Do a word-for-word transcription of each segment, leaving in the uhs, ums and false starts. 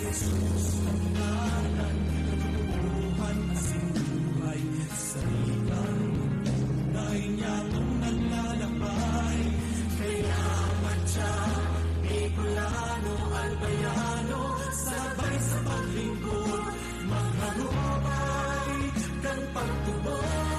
Jesus, ang ngalan, katotohanan asin buhay. Sa ibang tunay niyang nanlalakbay. Kaya madya, Bicolano, Albayano, sabay sa paglingkod, magharubay kan pagtubod.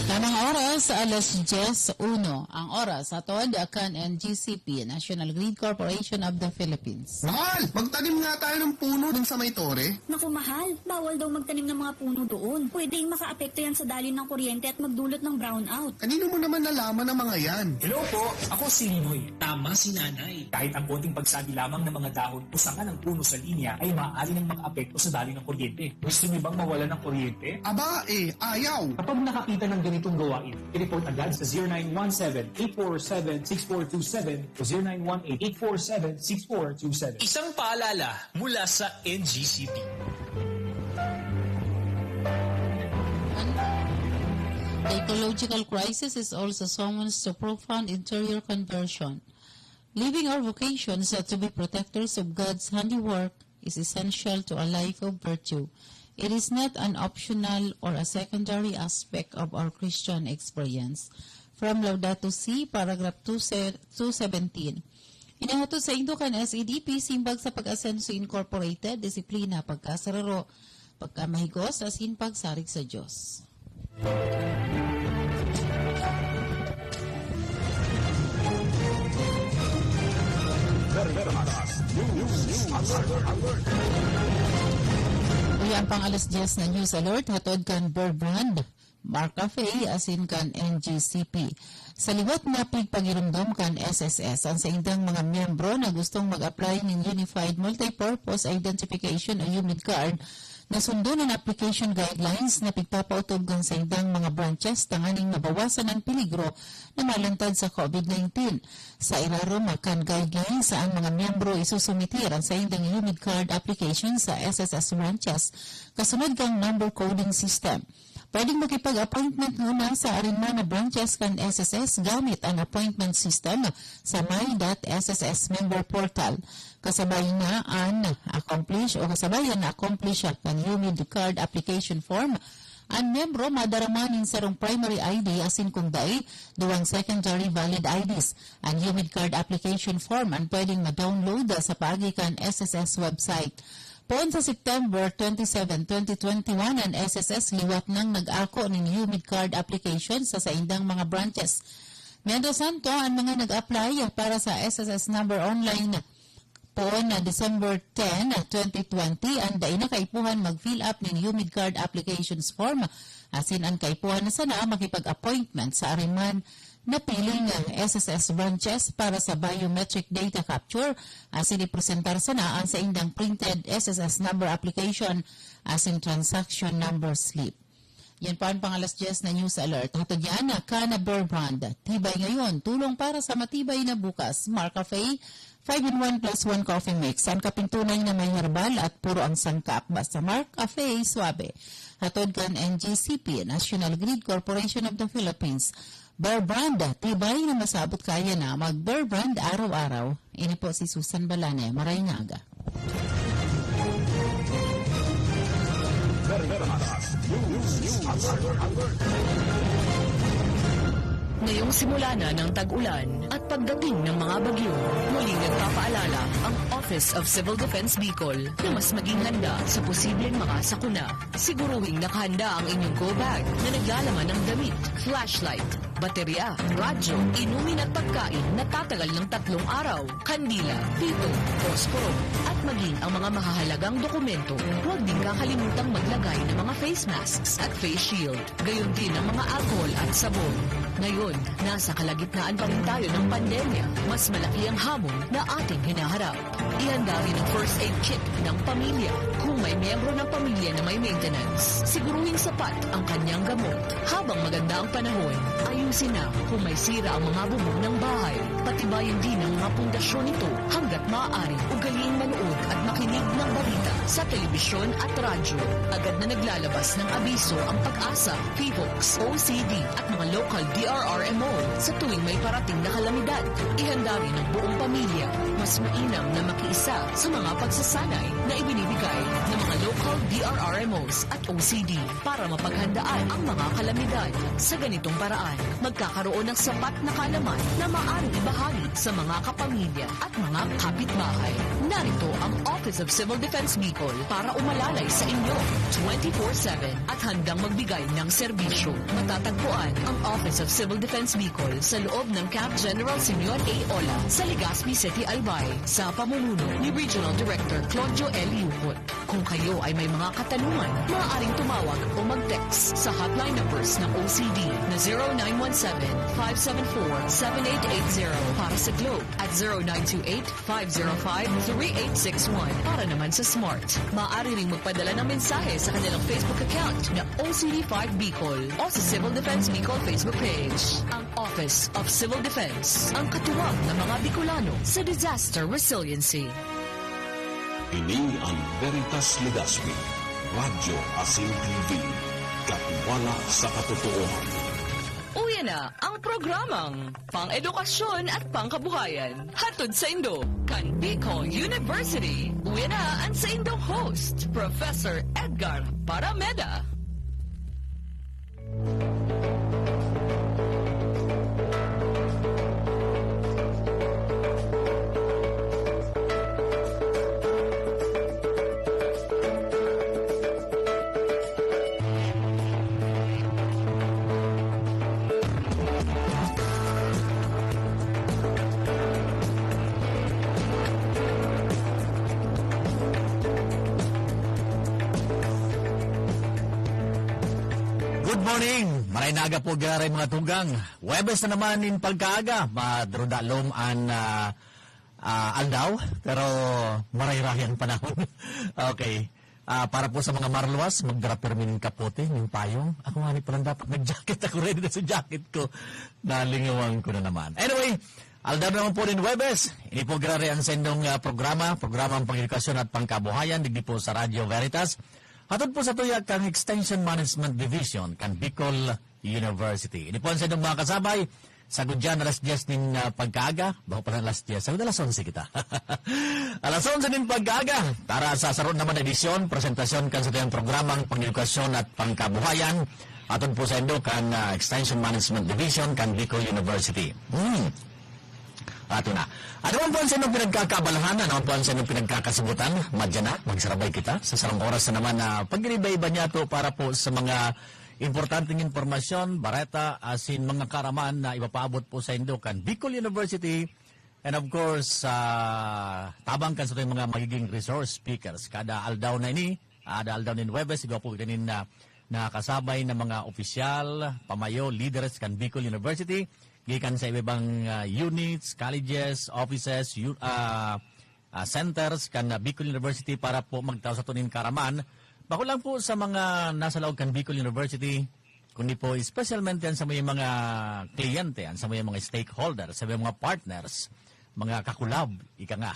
Tamang oras, alas dyes uno. Ang oras, hatod kan N G C P, National Grid Corporation of the Philippines. Mahal! Magtanim nga tayo ng puno dun sa may tore. Naku, mahal! Bawal daw magtanim ng mga puno doon. Pwedeng makaapekto yan sa daloy ng kuryente at magdulot ng brownout. Kanino mo naman nalaman ang mga yan? Hello po! Ako si Linoy. Tama si Nanay. Kahit ang konting pagsabi lamang ng mga dahon o sanga ng puno sa linya ay maaari nang makaapekto sa daloy ng kuryente. Gusto niyo bang mawala ng kuryente? Aba, eh, ayaw! Kapag nakakita ng ganitong gawain, i-report agad sa zero nine one seven, eight four seven, six four two seven o zero nine one eight, eight four seven, six four two seven. Isang paalala mula sa N G C P. The ecological crisis is also summons to profound interior conversion. Living our vocations to be protectors of God's handiwork is essential to a life of virtue. It is not an optional or a secondary aspect of our Christian experience. From Laudato Si, paragraph two se-, two seventeen. Inahatod saindo kan S E D P, Simbag sa Pag-asenso Incorporated, Disiplina, Pagkasararo, Pagkamahigos, asin Pagsarig sa Dios. Uya an pang alas dyes na news alert, hatod kan Bear Brand, Mark Cafe, asin kan N G C P. Sa liwat na pigpagiromdom kan S S S an saindang mga miyembro na gustong mag-apply nin Unified Multipurpose Identification o UMID card, nasundon an application guidelines na pigpapautob kan saindang mga branches tanganing mabawasan an peligro na malantad sa COVID nineteen. Sa irarom kan guidelines, an mga miyembro isusumite an saindang UMID card application sa S S S branches kasunod kan number coding system. Pwedeng makipag-appointment ngona sa arin man na branches kan S S S gamit an appointment system sa my dot S S S member portal. Kasabay na an accomplish o kasabay an na-accomplish kan UMID card application form, an miyembro madarama nin sarong primary I D asin kung dai, duwang secondary valid I Ds. An UMID card application form an pwedeng ma-download sa paagi kan S S S website. Poon sa September twenty-seven, twenty twenty-one, an S S S liwat nang nag-ako nin UMID card application sa saindang mga branches. Mientras tanto, an mga nag-apply para sa S S S number online poon na December ten, twenty twenty, an dai na kaipuhan mag-fill up nin UMID card applications form, asin an kaipuhan na sana makipag-appointment sa arin man napiling S S S branches para sa biometric data capture, asin ipresentar sana an saindang printed S S S number application asin transaction number slip. Yan po ang pang-alas dyes na news alert. Hatod yan na Cana Bear Brand. Tibay ngayon, tulong para sa matibay na bukas. Mark Cafe, five in one plus one Coffee Mix. Ang kaping tunay na may herbal at puro ang sangkap. Basta Mark Cafe, suabe. Hatod kan N G C P, National Grid Corporation of the Philippines. Bear Brand, tibay na masabot kaya na. Mag Bear Brand araw-araw. Ini po si Susan Balane. Maray na aga. Ngayong simula na ng tag-ulan at pagdating ng mga bagyo, muling nagpapaalala ang Office of Civil Defense Bicol na mas maging handa sa posibleng mga sakuna. Siguruhing nakahanda ang inyong go bag na naglalaman ng damit, flashlight, baterya, radyo, inumin at pagkain na tatagal ng tatlong araw, kandila, pito, posporo, at maging ang mga mahahalagang dokumento. Huwag din kakalimutang maglagay ng mga face masks at face shield. Gayon din ang mga alcohol at sabon. Ngayon, nasa kalagitnaan pa rin tayo ng pandemya. Mas malaki ang hamon na ating hinaharap. Ihanda rin ang first aid kit ng pamilya. Kung may miyembro ng pamilya na may maintenance, siguruhing sapat ang kanyang gamot. Habang maganda ang panahon, ayusin na kung may sira ang mga bubong ng bahay. Patibayin din ang mga pundasyon nito hanggat maaari. Ugaliing manood at makinig ng balita sa telebisyon at radyo. Agad na naglalabas ng abiso ang PAGASA, PHIVOLCS, O C D at mga local D R R M O sa tuwing may parating na kalamidad. Ihanda rin ang buong pamilya. Mas mainam na makiisa sa mga pagsasanay na ibinibigay ng mga local D R R M Os at O C D para mapaghandaan ang mga kalamidad. Sa ganitong paraan, magkakaroon ng sapat na kaalaman na maaaring ibahagi sa mga kapamilya at mga kapitbahay. Narito ang Office of Civil Defense Bicol para umalalay sa inyo twenty-four seven at handang magbigay ng serbisyo. Matatagpuan ang Office of Civil Defense Bicol sa loob ng Camp General Simeon A. Ola sa Legazpi City, Albay, sa pamumuno ni Regional Director Claudio L. Yucot. Kung kayo ay may mga katanungan, maaaring tumawag o mag-text sa hotline numbers ng O C D na zero nine one seven, five seven four, seven eight eight zero para sa Globe at zero nine two eight, five zero five, three eight six one para naman sa Smart. Maaari ring magpadala ng mensahe sa kanilang Facebook account na O C D five Bicol o sa Civil Defense Bicol Facebook page. Ang Office of Civil Defense, ang katuwang ng mga Bicolano sa disaster resiliency. Ini ang Veritas Legazpi, Radyo Asin T V, katiwala sa katotohanan. Uya na ang programang Pang-edukasyon at Pangkabuhayan. Hatod saindo kan Bicol University. Uya na an saindong host, Professor Edgar Parameda. Good morning! Maray na aga po, giraray mga tugang. Huwebes na naman nin pagkaaga. Madrudalom an, ah, ah, aldaw, pero marayrayan panahon. Okay. Ah, para po sa mga marluwas, magdara pirmi nin kapote, nin payong. Ako nga ni palang dapat nag-jacket. Ako ready na sa jacket ko. Nalingawan ko na naman. Anyway, aldaw naman po nin Huwebes. Ini po giraray an saindong, ah, programa, programang Pang-edukasyon at Pangkabuhayan, digdi po sa Radyo Veritas. Hatod po sa tuya kan Extension Management Division kan Bicol University. Ini po an saindong mga kasabay, sagod diyan alas dyes nin, ah, pagkaaga, bako pala alas dyes, sagod alas onse kita. Alas onse nin pagkaaga, para sa saro naman na edisyon, presentasyon kan satuyang programang Pang-edukasyon at Pangkabuhayan, hatod po saindo kan, ah, Extension Management Division kan Bicol University. Hmm. Ato na. Ano man po an saindong pinagkakaabalahan, ano man po an saindong pinagkakasibutan, madya na, magsarabay kita sa sarong oras na naman na pag-iba-iba niyato para po sa mga importanteng impormasyon, bareta, asin mga kaaraman na ipapaabot po saindo kan Bicol University. And of course, ah, tabang kan satuyang mga magiging resource speakers. Kada aldaw na ini, kada aldaw nin Huwebes, igwa po kita nin, ah, nakasabay na mga opisyal, pamayo, leaders kan Bicol University, gikan sa iba-ibang, ah, units, colleges, offices, yu-, ah, ah, centers kan, ah, Bicol University para po magtao sato nin kaaraman. Bako lang po sa mga nasa laog kan Bicol University, kundi po espesyalmente an sa may mga kliyente, an sa may mga stakeholders, sa may mga partners, mga kakulab, ika nga.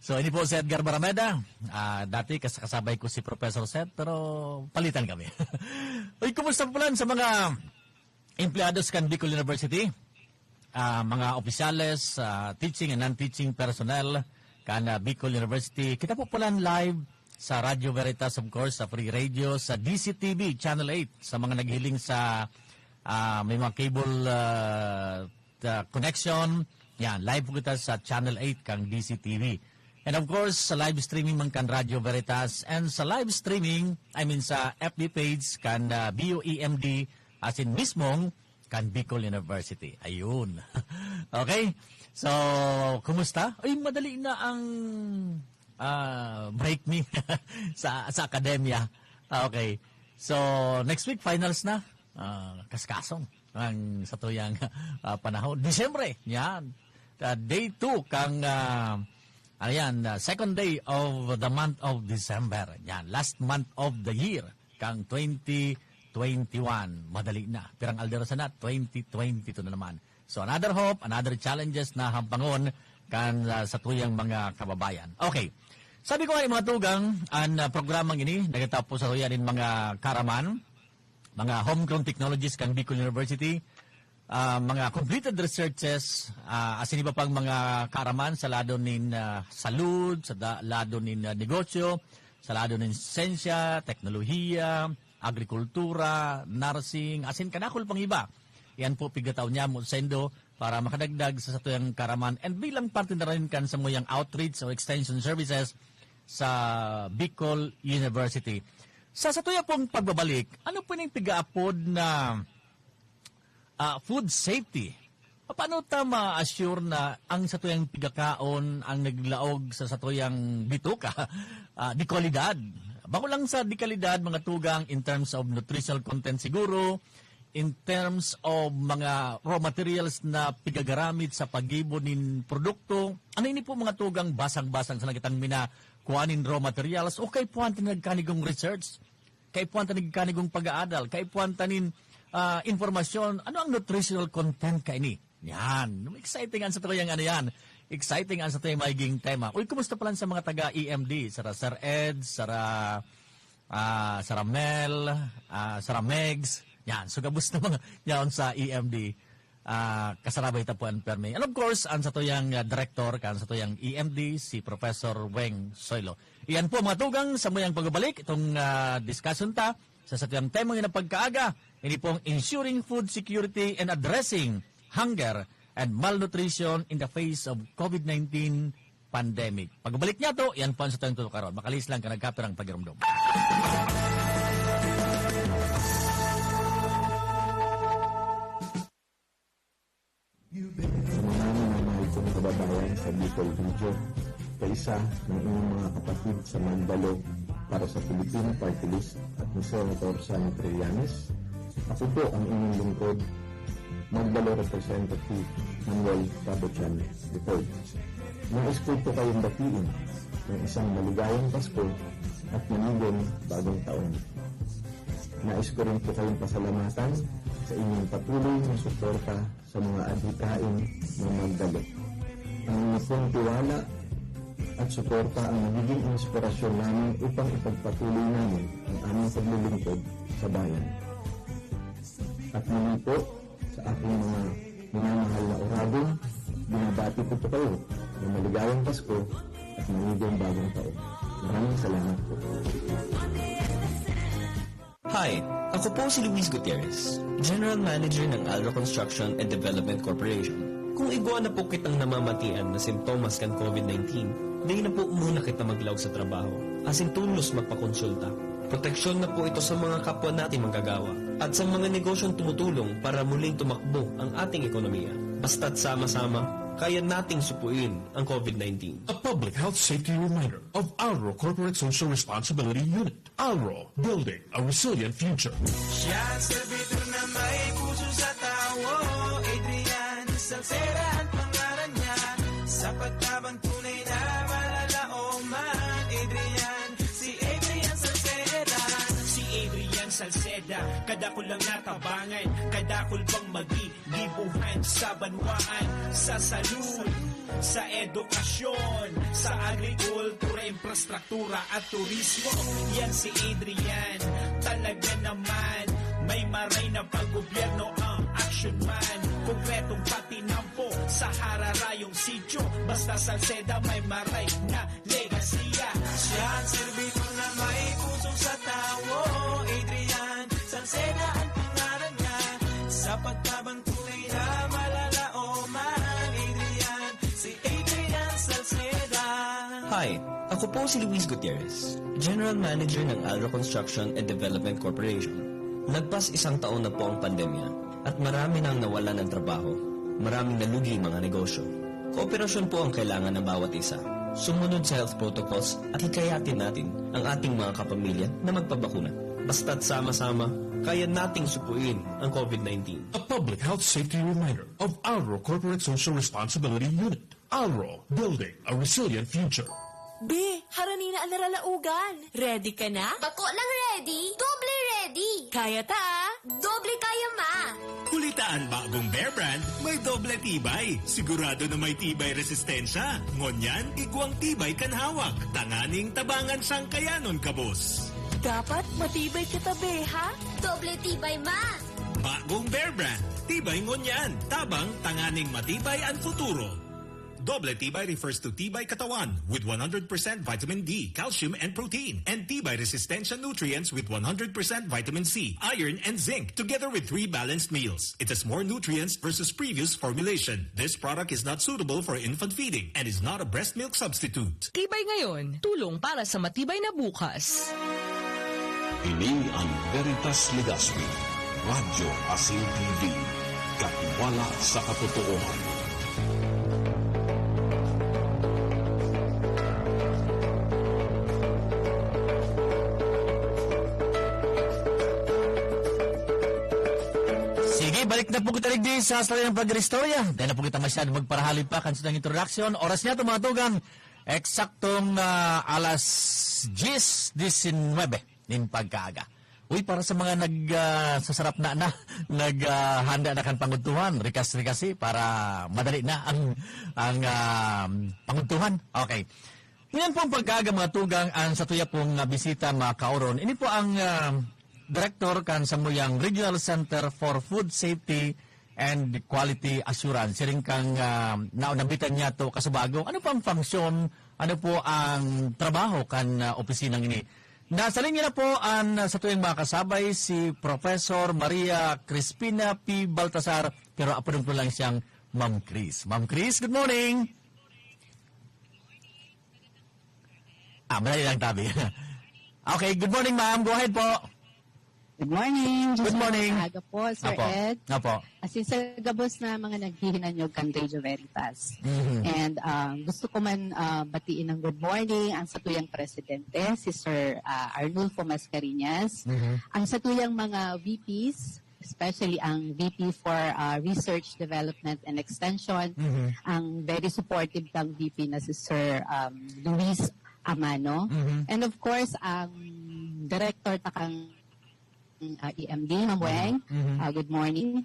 So, ini po si Edgar Barameda. Ah, dati kas-, kasabay ko si Professor Seth, pero palitan kami. Uy, kumusta po pala sa mga empleyados kan Bicol University? Ah, mga opisyales, ah, teaching and non-teaching personnel kan, ah, Bicol University. Kita po pala live sa Radyo Veritas, of course, sa Free Radio, sa D C T V Channel eight, sa mga naghiling sa, ah, may mga cable, ah, ah, connection. Yan, live po kita sa Channel eight kang D C T V. And of course, sa live streaming man kan Radyo Veritas and sa live streaming, I mean sa F B page kan, ah, B U E M D, asin mismong kan Bicol University. Ayun. Okay? So, kumusta? Ay, madali na ang, ah, break mi sa, sa akademya. Okay. So, next week, finals na. Ah, kaskasong ang satuyang, ah, panahon. Disyembre, yan. Ah, day two kang, ah, ano yan, ah, second day of the month of December. Yan, last month of the year kang twenty twenty-one. Madali na. Pirang aldaw sana, twenty twenty-two na naman. So, another hope, another challenges na hampangon kan, ah, satuyang mga kababayan. Okay. Sabi ko nga, mga tugang, ang, ah, programang ini, nagtatapos sa tuya nin mga karaman, mga homegrown technologies kan Bicol University, ah, mga completed researches, ah, asin iba pang mga kaaraman sa lado nin, ah, salud, sa da-, lado nin, ah, negosyo, sa lado nin siyensya, teknolohiya, agrikultura, nursing, asin kadakul pang iba. Yan po, pigataw niya mo sendo para makadagdag sa satuyang karaman and bilang parte na rin kan samuyang outreach o extension services sa Bicol University. Sa satuya pong pagbabalik, ano po yung pigaapod na, ah, food safety? Paano ta ma-assure na ang satuyang pigakaon ang naglaog sa satuyang bituka, ah, de kalidad? Bako lang sa de kalidad, mga tugang, in terms of nutritional content siguro, in terms of mga raw materials na pigagaramit sa paggibo nin produkto. Ano ini po, mga tugang, basang-basang sa nakitang mina kuha nin raw materials o kaipuhan ta nin nagkanigong research? Kaipuhan ta nin nagkanigong pag-aadal? Kaipuhan ta nin, ah, impormasyon? Ano ang nutritional content kaini? Yan. Exciting ang satuyang ano yan. Exciting ang satuyang magiging tema. Uy, kumusta pala sa mga taga E M D? Sara Sir Ed, sara, ah, sara Mel, ah, sara Megs. Yan. So, gabos na mga yaon sa E M D. Ah, kasarabay ta po ang permi. And of course, ang satuyang, ah, director, kan satuyang E M D, si Professor Weng Soylo. Iyan po, mga tugang, sa muyang pagbabalik, itong, ah, discussion ta sa satuyang tema na pagkaaga, ini pong ensuring food security and addressing hunger and malnutrition in the face of COVID nineteen pandemic. Pagbalik niya to, yan po ang satuyang tutukaron. Makalis lang ka nagkapirang pagirumdom. Sa mga minamahal kong kababayan sa Bicol Region, kaisa ng inyong mga kapatid sa Magdalo para sa Filipino Party List at ni Senator Sonny Trillanes, ako po ang inyong lingkod, Magdalo Representative Manuel Cabochan the third. Nais ko po kayong batiin ng isang maligayang Pasko at manigong bagong taon. Nais ko rin po kayong pasalamatan sa inyong patuloy na suporta sa mga adhikain ng Magdalo. Ang inyong tiwala at suporta ang magiging inspirasyon namin upang ipagpatuloy namin ang aming paglilingkod sa bayan. At muli po, sa aking mga minamahal na Oragon, binabati ko po kayo ng maligayang Pasko at manigong bagong taon. Maraming salamat po. Hi! Ako po si Luis Gutierrez, General Manager ng Alro Construction and Development Corporation. Kung igwa na po kitang namamatian na simptomas kan COVID nineteen, dai na po muna kita maglaog sa trabaho, asin tolos magpakonsulta. Proteksyon na po ito sa mga kapwa nating manggagawa at sa mga negosyong tumutulong para muling tumakbo ang ating ekonomiya. Basta't sama-sama, kaya nating supuin ang COVID nineteen. A public health safety reminder of Alro Corporate Social Responsibility Unit. Alro, building a resilient future. Siya ang serbidor na may puso sa tawo. Adrian Salceda ang pangalan niya. Sa pagtabang tunay na malalaoman. Adrian, si Adrian Salceda. Si Adrian Salceda, kadakul lang natabangan, kadakul bang magi gibuhan sa banwaan, sa salud, sa edukasyon, sa agrikultura, infrastruktura at turismo. Yan si Adrian, talaga naman. May maray na paggobyerno ang action man. Konkretong patinampo sa hararayong sityo. Basta Salceda may maray na legasiya. Siya ang serbidor na may puso sa tawo. Adrian Salceda ang pangalan niya. Sa pagtabang tunay na malalaoman. Adrian, si Adrian Salceda. Hi, ako po si Luis Gutierrez, General Manager ng Alro Construction and Development Corporation. Lagpas isang taon na po ang pandemya at marami nang nawalan ng trabaho. Maraming nalugi mga negosyo. Kooperasyon po ang kailangan ng bawat isa. Sumunod sa health protocols at hikayatin natin ang ating mga kapamilya na magpabakuna. Basta't sama-sama, kaya nating supuin ang COVID nineteen. A public health safety reminder of Alro Corporate Social Responsibility Unit. Alro, building a resilient future. Be, harani na an naralaogan. Ready ka na? Bako lang ready, doble ready. Kaya ta, ah. Doble kaya ma. Huli ta an bagong Bear Brand, may doble tibay. Sigurado na may tibay resistensya. Ngunyan, igwang tibay kan hawak. Tanganing tabangan siyang kayanon kabos. Dapat matibay kita, Be, ha? Doble tibay ma. Bagong Bear Brand. Tibay ngunyan. Tabang tanganing matibay an futuro. Doble tibay refers to tibay katawan with one hundred percent vitamin D, calcium, and protein, and tibay resistensya nutrients with one hundred percent vitamin C, iron, and zinc, together with three balanced meals. It has more nutrients versus previous formulation. This product is not suitable for infant feeding and is not a breast milk substitute. Tibay ngayon, tulong para sa matibay na bukas. Ini ang Veritas Legazpi, Radyo Asin T V, katiwala sa katotohanan. Sige, balik na po kita digdi sa saryang pag-istorya. Dahil na po kita masyado magparahaloy pa kan satuyang introduction. Oras niya, mga tugang, eksaktong ah, alas diyes disinwebe nin pagkaaga. Uy, para sa mga nag ah, sasarap na na, nag ah, handa na kan pangudtuhan, rikas-rikasi para madali na ang ang ah, pangudtuhan. Okay. Ngunyan pong pagkaaga, mga tugang, ang satuya pong ah, bisita, mga kaoron. Ini po ang ah, direktor kan samuyang Regional Center for Food Safety and Quality Assurance. Siring kan ah, naunambitan niya to kasubago. Ano po ang function? Ano po ang trabaho kan ah, opisinang ini? Nasa linya na po ang ah, satuyang makasabay, si Professor Maria Crispina P. Baltasar, pero apodon ko lang siyang Ma'am Chris. Ma'am Chris, good morning! Ah, madali lang tabi. Okay, good morning, ma'am. Go ahead po. Good morning. Good morning. Aga po, Sir Apo. Ed. Apo. As in, sa gabos na mga naghihinanyog kan Radio Veritas. Mhm. And um, gusto ko man uh, batiin ng good morning ang satuyang presidente, si Sir uh, Arnulfo Mascarenhas, Mhm. ang satuyang mga V Ps, especially ang V P for uh, Research, Development, and Extension, Mhm. ang very supportive kang V P na si Sir um, Luis Amano. Mhm. And of course, ang director ta kang uh, E M D, Ma'am Weng. Mhm. Uh, good morning.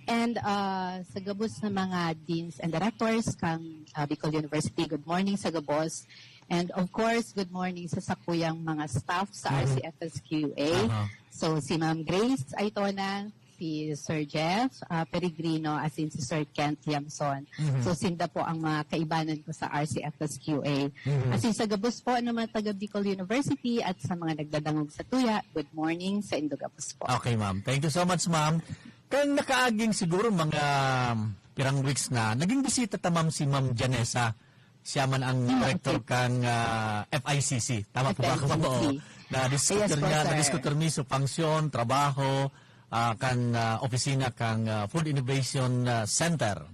And uh, sa gabos na mga deans and directors kang uh, Bicol University, good morning sa gabos. And of course, good morning sa sakuyang mga staff sa Mhm. R C F S Q A. Aha. So, si Ma'am Grace Aitona, si Sir Jeff uh, Peregrino, as in si Sir Kent Liamson. Mhm. So, sinda po ang mga kaibanan ko sa R C F S Q A. Mhm. As in, sa gabos po ng mga taga Bicol University at sa mga nagdadangog sa tuya, good morning sa indo gabos po. Okay, ma'am. Thank you so much, ma'am. Kan nakaaging siguro mga um, pirang weeks na, naging bisita ta, ma'am, si Ma'am Janessa. Siya man ang Ah, director okay. kang ah, F I C C. Tama po ba ako? F I C C. Oo. Na-discuter Yes po, niya, sir. na-discuter mi so function, trabaho, ah, kan ah, opisina kang ah, Food Innovation ah, Center.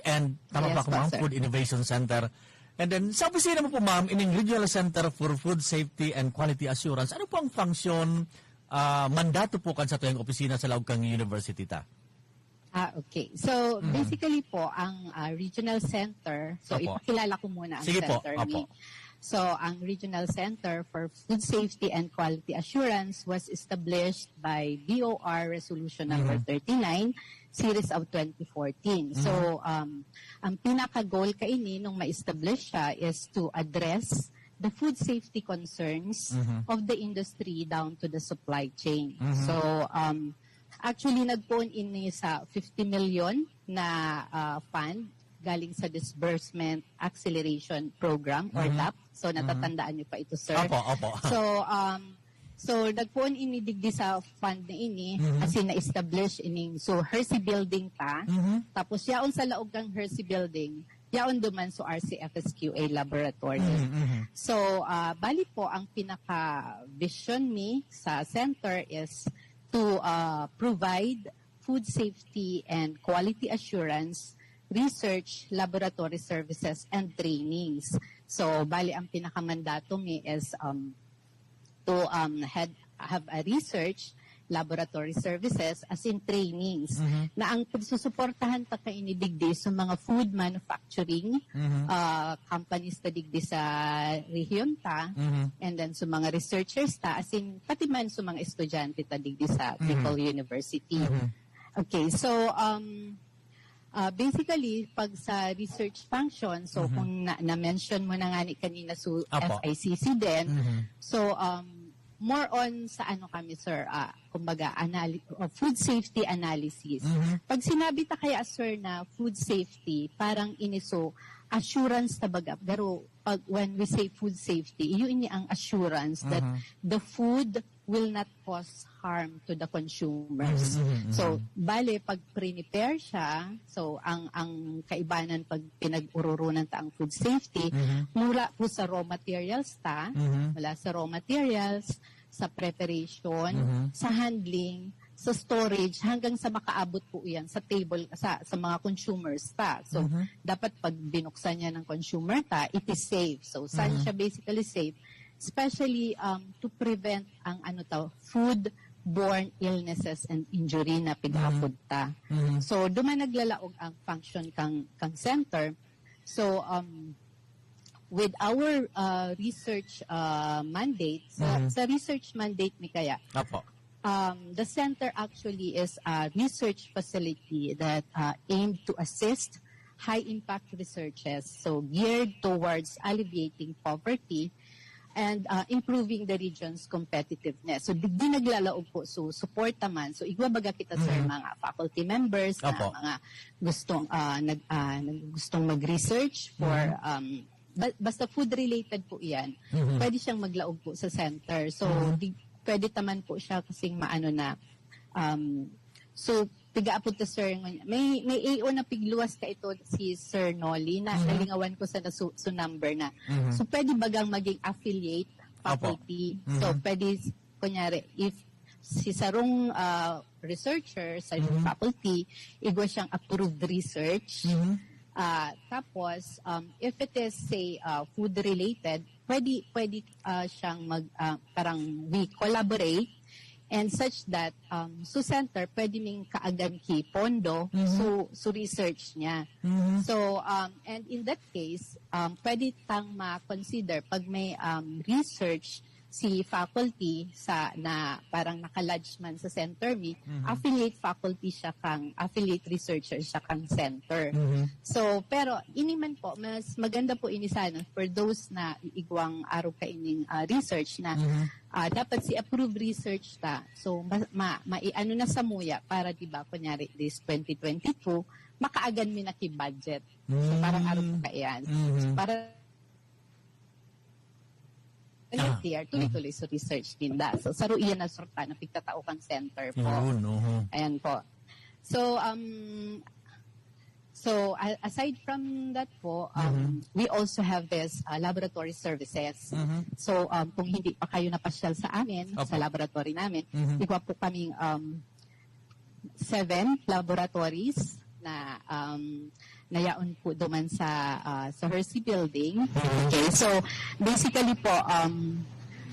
And tama Yes ba ako, po, ma'am? Sir. Food Innovation Center. And then, sa opisina mo po, ma'am, ining Regional Center for Food Safety and Quality Assurance, ano po ang function, ah, mandato po kan satuyang opisina sa laog kang university ta? Ah, okay. So, Mhm. basically po, ang ah, regional center, so Opo. ipakilala ko muna ang Sige po, center. opo. Mi. So, ang Regional Center for Food Safety and Quality Assurance was established by D O R Resolution Number Mhm. thirty-nine, Series of twenty fourteen. So, Mhm. um, ang pinaka-goal kaini nung ma-establish siya is to address the food safety concerns Mhm. of the industry down to the supply chain. Mhm. So, um, actually, nagpoon ini sa fifty million na ah, fund galing sa Disbursement Acceleration Program or Mhm. dap. So, Mhm. natatandaan niyo pa ito, sir? Opo, opo. So, um, so nagpoon ini digdi sa fund na ini, Mhm. as in na-establish ining, so Hersey Building pa. Mhm. Tapos yaon sa laog kang Hersey Building, yaon duman sa R C F S Q A laboratory. Mhm, mhm. So, ah, bali po, ang pinaka-vision mi sa center is to ah, provide food safety and quality assurance, research, laboratory services, and trainings. So, bali, ang pinakamandato mi is um, to um, had, have a research, laboratory services, as in trainings, Mhm. na ang pagsusuportahan ta kaini digdi sa mga food manufacturing Mhm. ah, companies ta digdi sa rehiyon ta, Mhm. and then sa mga researchers ta, as in, pati man sa mga estudyante ta digdi sa Mhm. Bicol University. Mhm. Okay, so um uh, basically, pag sa research function, so Mhm. kung na- na-mention mo na nga ni kanina sa Apo. F I C C din, Mhm. so um more on sa ano kami, sir, ah, kumbaga, anali- uh, food safety analysis. Mhm. Pag sinabi ta kaya, sir, na food safety, parang iniso assurance ta baga. Pero pag, when we say food safety, iyo ini ang assurance that Mhm. the food will not cause harm to the consumers. Mhm, mhm, So, mhm. bale, pag prepare siya, so ang ang kaibanan pag pinag-ururunan ta ang food safety, Mhm. mula po sa raw materials ta, Mhm. mula sa raw materials, sa preparation, Mhm. sa handling, sa storage, hanggang sa makaabot po yan sa table, sa, sa mga consumers ta. So, Mhm. dapat pag binuksan niya ng consumer ta, it is safe. So, saan Mhm. siya basically safe? Especially um, to prevent ang ano to, food-borne illnesses and injury na pig-apod ta. Mhm. So, duman naglalaog ang function kang, kang center. So, um, with our uh, research uh, mandate, sa, Mhm. sa research mandate mi kaya, Apo. um, the center actually is a research facility that uh, aimed to assist high-impact researches, so geared towards alleviating poverty and uh, improving the region's competitiveness. So, digdi naglalaog po, so support naman. So, igwa baga kita, sir, Mhm. mga faculty members, na Opo. mga gustong uh, nag, uh, nag gustong mag-research for Mhm. um, ba- basta food-related po yan, Mhm. pwede siyang maglaog po sa center. So, Mhm. di, pwede taman po siya kasing maano na. Um, so, pigaapod ta, sir, ngun- may, may A O na pigluwas ka ito, si Sir Nolly, na Mhm. nalingawan ko sa nasu- sa number na. Mhm. So, pwede bagang maging affiliate Opo. faculty? So, Mhm. pwede, kunyari, if si sarong ah, researcher sa Mhm. faculty, igwa siyang approved research. Mhm. Ah, tapos, um, if it is, say, ah, food-related, pwede, pwede ah, siyang mag, ah, parang we collaborate and such that um, su center pwede ming kaagan ki pondo Mhm. su, su research niya. Mhm. So, um, and in that case, um, pwede tang ma-consider pag may um, research si faculty sa na parang naka-lodge man sa center mi, Mhm. affiliate faculty siya kang, affiliate researcher siya kang center. Mhm. So, pero ini man po, mas maganda po ini sana for those na iigwang arog kaining ah, research na Mhm. ah, dapat si approved research ta. So, ma, ma, maiano na samuya para, di ba, kunyari, this twenty twenty-two, makaagan mi na ki budget. So, Mm. parang arog kaiyan. Mhm. Para Ah. next year, tuloy-tuloy sa research ninda. So, saro iyan na sorta na pigtatao kang center po. Yun, oho. Ayan po. So, um, so a- aside from that po, um, Mhm. we also have this uh, laboratory services. Mhm. So, um, kung hindi pa kayo napasyal sa amin, Opo. sa laboratory namin, Mhm. igwa po kaming um, seven laboratories na um, nayaon po duman sa ah, sa Hersey Building. Okay, so basically po, um,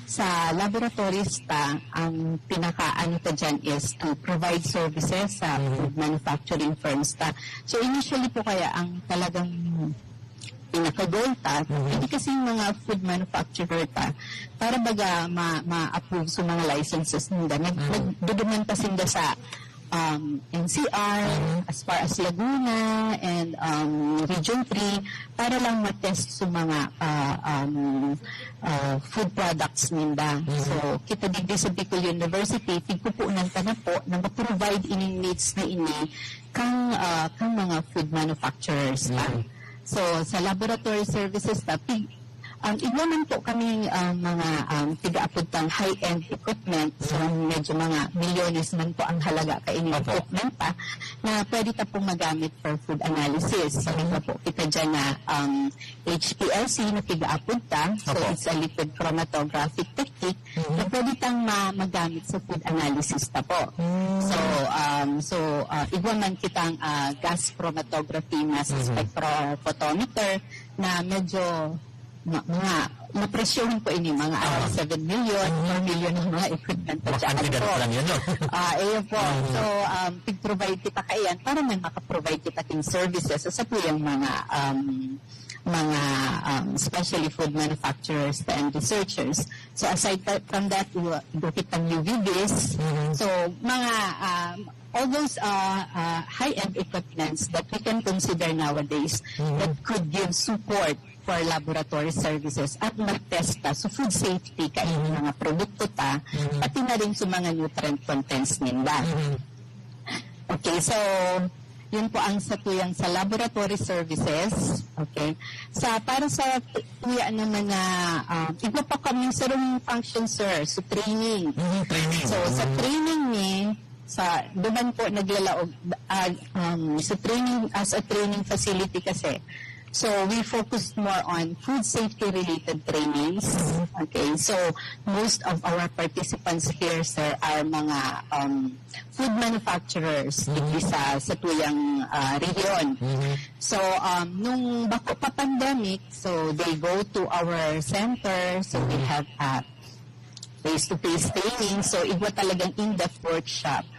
sa laboratories ta, ang pinaka ano ta dyan is to provide services sa Mhm. food manufacturing firms ta. So initially po kaya ang talagang pinaka-goal ta, Mhm. hindi kasi yung mga food manufacturer ta, para baga ma- ma-approve sa mga licenses ninda. Nag- Mhm. Nagduduman pa sinda sa um, N C R, Mhm. as far as Laguna, and um, Region three, para lang matest sa mga ah, um, ah, food products ninda. Mhm. So, kita digdi sa Bicol University, pigpupunan ta na po na ma-provide ining needs na ini kang, ah, kang mga food manufacturers pa. Mhm. So, sa laboratory services ta, pig- Um, igwa man po kaming, um, mga, um, pigaapod tang high-end equipment. So, medyo mga milyones man po ang halaga kaining equipment pa na pwede ta pong magamit for food analysis. So, igwa po kita dyan na, um, H P L C na pigaapod ta. So, it's a liquid chromatographic technique na pwede tang ma-, magamit sa food analysis ta po. So, um, so, ah, igwa man kitang, ah, gas chromatography na sa spectrophotometer na medyo ma-, mga mapresyohan po ini, mga around seven million, four million ang mga equipment at saka po. Ah, ayun po. So, um, pig-provide kita kaiyan para may maka-provide kita king services sa satuyang mga, um, mga, um, especially food manufacturers and researchers. So, aside pa, from that, igwa, igwa kitang U V Vis. So, mga, um, all those, uh, uh, high-end equipments that we can consider nowadays that could give support for laboratory services at magtesta sa food safety kaining mga produkto ta, pati na rin sa mga nutrient contents ninda. Okay, so, yun po ang satuyang sa laboratory services. Okay. Sa, para sa tu-, tuya naman na, ah, iba pa kami sarong function, sir, sa training. So, sa training ni, sa, duman po naglalaog, ah, um, sa training, as a training facility kasi, so, we focus more on food safety related trainings. Okay, so most of our participants here, sir, are mga, um, food manufacturers digdi sa, sa tuyang, ah, rehiyon. So, um, nung bako pa pandemic, so they go to our center, so we have, ah, face-to-face training. So, igwa talagang in-depth workshop.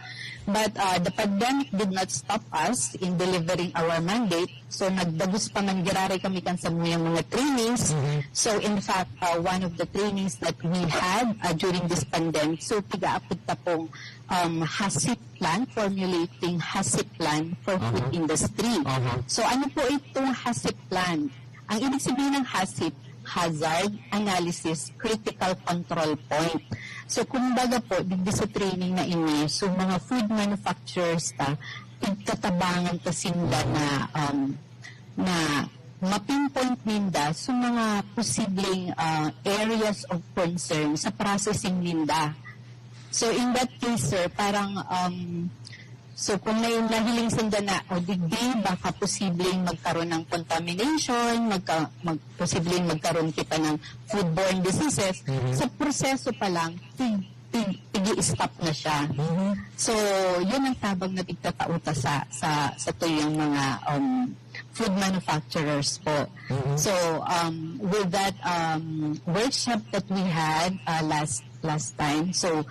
But, uh, the pandemic did not stop us in delivering our mandate. So, nagdagos pa man giraray kami kan samuyang mga trainings. So, in fact, uh, one of the trainings that we had, uh, during this pandemic, so, pigaapod ta pong, um, HACCP plan, formulating HACCP plan for food industry. So, ano po itong HACCP plan? Ang ibig sabihin ng HACCP, Hazard Analysis Critical Control Point. So, kumbaga po, digdi sa training na ini, so mga food manufacturers ta, pigtatabangan ta sinda na, um, na ma-pinpoint ninda sa mga posibleng, ah, areas of concern sa processing ninda. So, in that case, sir, parang, um, so kung may nahiling sinda na, o digdi, baka posibleng magkaroon ng contamination, magka-, mag-, posibleng magkaroon kita ng foodborne diseases, sa proseso pa lang, tig-, tig-, tig-i-stop na siya. So, yun ang tabang na pigtatao ta sa, sa, sa tuyang mga, um, food manufacturers po. So, um, with that, um, workshop that we had, uh, last, last time, so,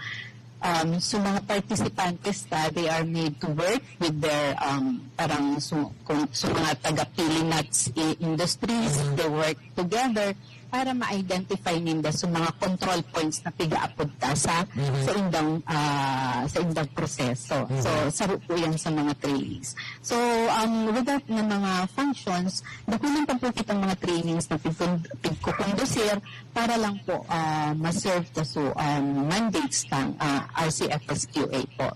um, so mga participantes ta, they are made to work with their, um, parang so, kung, so mga taga-pili nuts i-, industries, they work together para ma-identify ninda sa mga control points na pigaapod ta sa, sa indang, ah, sa indang proseso. So, saro po yan sa mga trainings. So, um, with that na mga functions, dakulan pa po kitang mga trainings na pigkon-, pigkukondusir para lang po, ah, ma-serve ta so, um, mandates ng, ah, R C F S Q A po.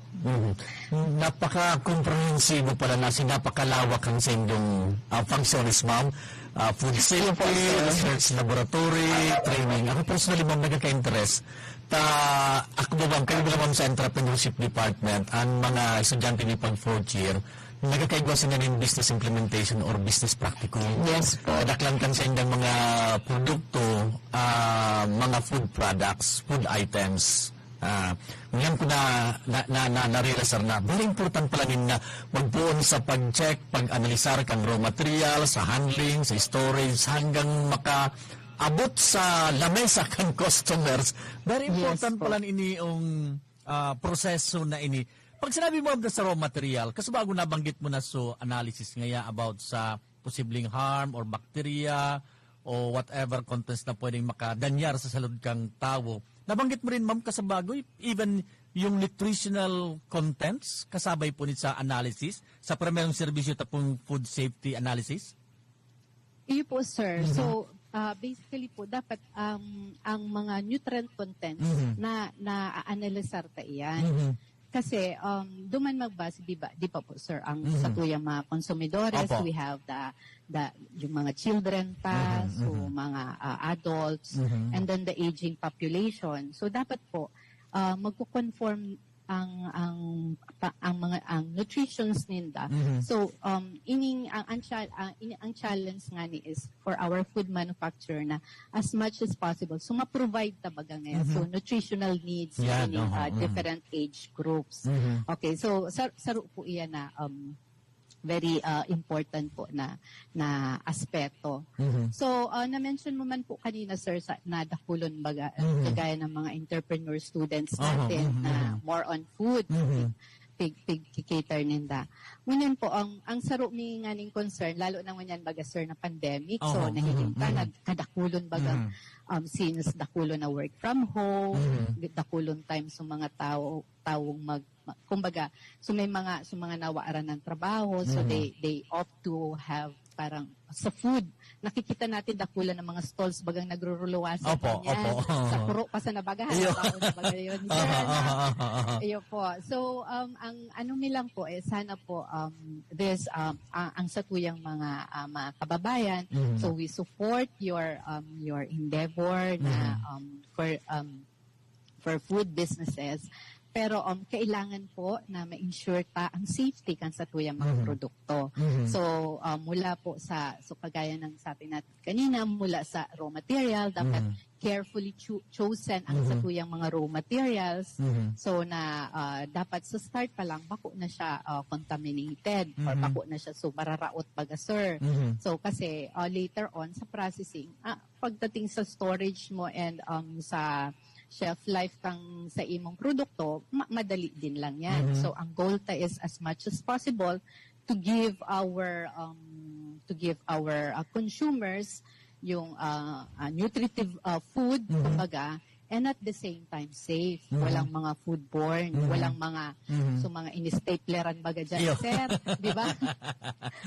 Napaka-komprehensibo pala na, si napakalawak ang sa inyong, ah, functions, ma'am. Ah, food safety, research laboratory, training. Ako personally, ma'am, nagkaka-interest. Ta, ako ba, ma'am, kayo ba, ma'am, sa entrepreneurship department, ang mga estudyante ni pag fourth year, nagkakaigwa sila ng business implementation or business practicum. Yes po. Kadaklan kan sa inyong mga produkto, ah, mga food products, food items. Ah, ngayon ko na, na, na, na, na-realize, sir, na very important pala nin na magpoon sa pag-check, pag-analisar kan raw material, sa handling, sa storage, hanggang makaabot sa lamesa kan customers. Very Yes important po. Pala ini yung, ah, proseso na ini. Pag sinabi mo sa raw material, kasi bago nabanggit mo na so analysis ngaya about sa posibleng harm or bacteria o whatever contents na pwedeng makadanyar sa salud kang tawo. Nabanggit mo rin, ma'am, kasabagoy, even yung nutritional contents, kasabay po ni sa analysis, sa primerong serbisyo ta pong food safety analysis? Iyo po, sir. So, ah, basically po, dapat, um, ang mga nutrient contents na, na-analysar ta iyan. Kasi, um, duman magbase, di ba, di ba po, sir, ang Mhm. sa tuyang mga konsumidores, Opo. we have the, the, yung mga children pa, Mhm, so mhm. mga, ah, adults, Mhm. and then the aging population. So dapat po, ah, magko-conform ang, ang, pa, ang mga, ang nutritions ninda. Mhm. So, um, ining, ang, ang, chal- ang, ini, ang challenge nga ni is for our food manufacturer na as much as possible. So, ma-provide ta baga ngayon. Mhm. So, nutritional needs Yan, ining, oho, ah, mhm. different age groups. Mhm. Okay, so, sar- saro po iyan na, um, very, ah, important po na, na aspeto. Mhm. So, ah, na-mention mo man po kanina, sir, sa, na dakulon baga, Mhm. kagaya ng mga entrepreneur students Aha, natin mhm, na mhm. more on food, Mhm. pig, pig, cater ninda. Ngunyan po, ang, ang saro mi nganing concern, lalo na ngunyan baga, sir, na pandemic, so Aha, nahiling mhm, ta, mhm. nagkadakulon baga, Mhm. um, since dakulon na work from home, Mhm. dakulon time sa mga tao, taong mag, ma- kumbaga, so may mga, so mga nawaaran ng trabaho, so Mhm. they, they opt to have parang sa food. Nakikita natin dakulan ng mga stalls bagang nagruruluwasan Opo, ganyan. opo. Sa puro pa sa nabaga, Iyo. halimbawa na baga yun. Aha, aha, aha, aha. Iyo po. So, um, ang ano mi lang po, eh, sana po, um, this, um, ang, ang satuyang mga, ah, mga kababayan, Mhm. so we support your, um, your endeavor na, Mhm. um, for, um, for food businesses. Pero, um, kailangan po na ma-ensure ta ang safety kan satuyang mga Mhm. produkto. Mhm. So, um, mula po sa, so kagaya ng sabi natin kanina, mula sa raw material, dapat Mhm. carefully cho- chosen ang Mhm. satuyang mga raw materials. Mhm. So na, ah, dapat sa start pa lang, bako na siya, ah, contaminated or Mhm. bako na siya, so mararaot baga, sir. Mhm. So kasi, ah, later on sa processing, ah, pagdating sa storage mo and, um, sa shelf life kang sa imong produkto, ma- madali din lang yan. Mhm. So ang goal ta is as much as possible to give our, um, to give our, uh, consumers yung, uh, uh, nutritive, uh, food, Mhm. kumbaga, and at the same time safe. Mhm. Walang mga foodborne, Mhm. walang mga, Mhm. so mga in-stapleran baga dyan, Iyo. sir, di ba?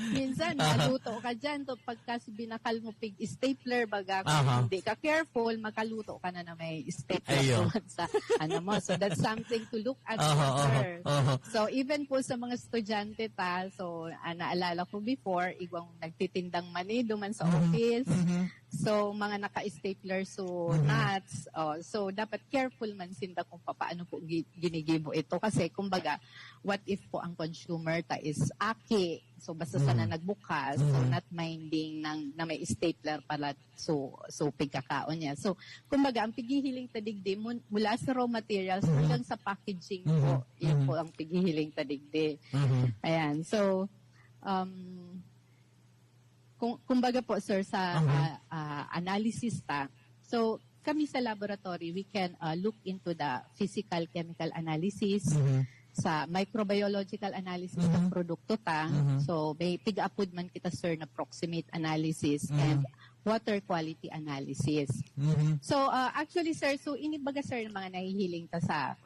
Minsan, Aha. maluto ka dyan, to pagka binakal mo pig stapler baga, kung Aha. hindi ka careful, makaluto ka na na may stapler Iyo. doon sa ano mo. So that's something to look at, Aha, aha, sir. aha. So even po sa mga estudyante ta, so, ah, naalala ko before, igwang nagtitindang mani duman sa Mhm. office. Mhm. So mga naka-stapler, so Mhm. nuts. Oh, so dapat careful man sinda kung papaano po gi- ginigibo ito. Kasi kumbaga, what if po ang consumer ta is aki? So basta sana Mhm. nagbukas, so Mhm. not minding nang, na may stapler pala, so, so pigkakaon niya. So kumbaga, ang pighihiling ta digdi mun- mula sa raw materials Mhm. hanggang sa packaging Mhm. po, yun Mhm. po ang pighihiling ta digdi. Mhm. Ayan, so, um, kung, kumbaga po, sir, sa, Mhm. ah, ah, analysis ta, so kami sa laboratory, we can, ah, look into the physical chemical analysis, Mhm. sa microbiological analysis Mhm. ng produkto ta. Mhm. So may pigaapod man kita, sir, na proximate analysis Mhm. and water quality analysis. Mhm. So, ah, actually, sir, so ini baga, sir, ng mga nahihiling ta sa,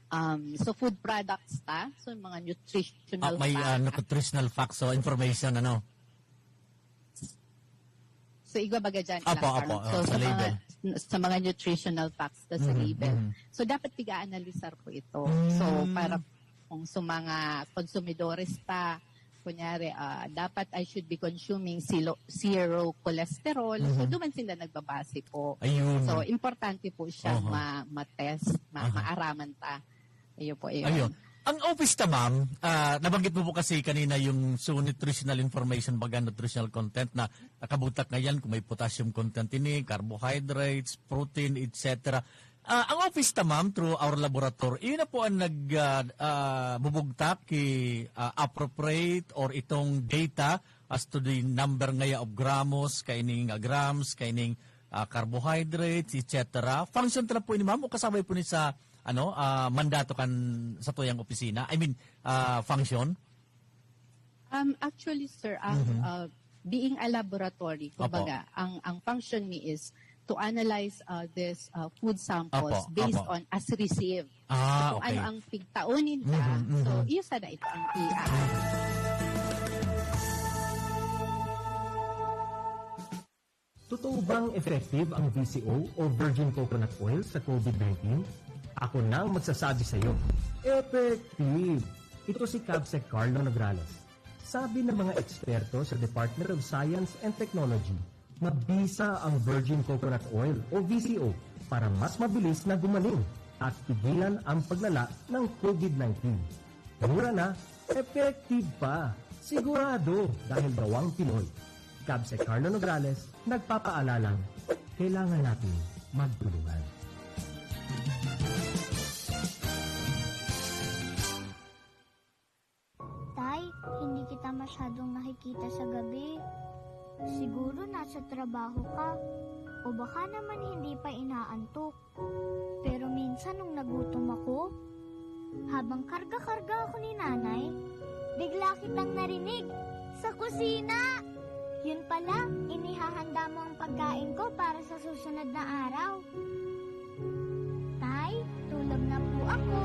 um, so food products ta, so mga nutritional Ah, may, ah, facts. Nutritional facts, so information, ano? So igwa baga dyan, Apo, ilang apo, term. ah, So sa sa mga, label. Sa mga nutritional facts ta sa Mhm, label. Mhm. So dapat piga-analisar po ito. Mm. So para kung sa mga konsumidores ta, kunyari, ah, dapat I should be consuming silo- zero cholesterol. So Mhm. duman sila nagbabase po. Ayun. So importante po siya Aha. ma- ma-test, ma- Aha. maaraman ta. Ayun po, ayun. Ayun. Ang office ta, ma'am, ah, nabanggit mo po kasi kanina yung so nutritional information, baga nutritional content na nakabutak ngayon kung may potassium content ini, carbohydrates, protein, et cetera. Ah, ang office ta, ma'am, through our laboratory, yun na po ang nag, ah, ah, bubugtak ki, ah, appropriate or itong data as to the number ngaya of gramos, kaining, ah, grams, kaining, ah, carbohydrates, et cetera. Function ta lang po ini, ma'am, o kasabay po ni sa, ano, ah, mandato kan sa tuyang opisina? I mean, ah, function? Um, actually, sir, ang, Mhm. uh, being a laboratory, Opo. kumbaga, ang, ang function ni is to analyze, uh, this, uh, food samples Opo, based opo. on as received. Ah, Kung okay. ano ang pigtaon ninda, Mhm, mhm. so iyo sana ito ang i-add. Totoo bang effective ang V C O o virgin coconut oil sa COVID nineteen? Ako na ang magsasabi sa'yo. Effective! Ito si Kabsec Carlo Nograles. Sabi ng mga eksperto sa Department of Science and Technology, mabisa ang virgin coconut oil o V C O para mas mabilis na gumaling at pigilan ang paglala ng COVID nineteen. Mura na, effective pa, sigurado dahil gawang Pinoy. Kabsec Carlo Nograles, nagpapaalalang kailangan natin magtulungan. Tay, hindi kita masyadong nakikita sa gabi. Siguro nasa trabaho ka. O baka naman hindi pa inaantok. Pero minsan nung nagutom ako, habang karga-karga ako ni nanay, bigla kitang narinig sa kusina! Yun pala, inihahanda mo ang pagkain ko para sa susunod na araw. Tay, tulog na po ako.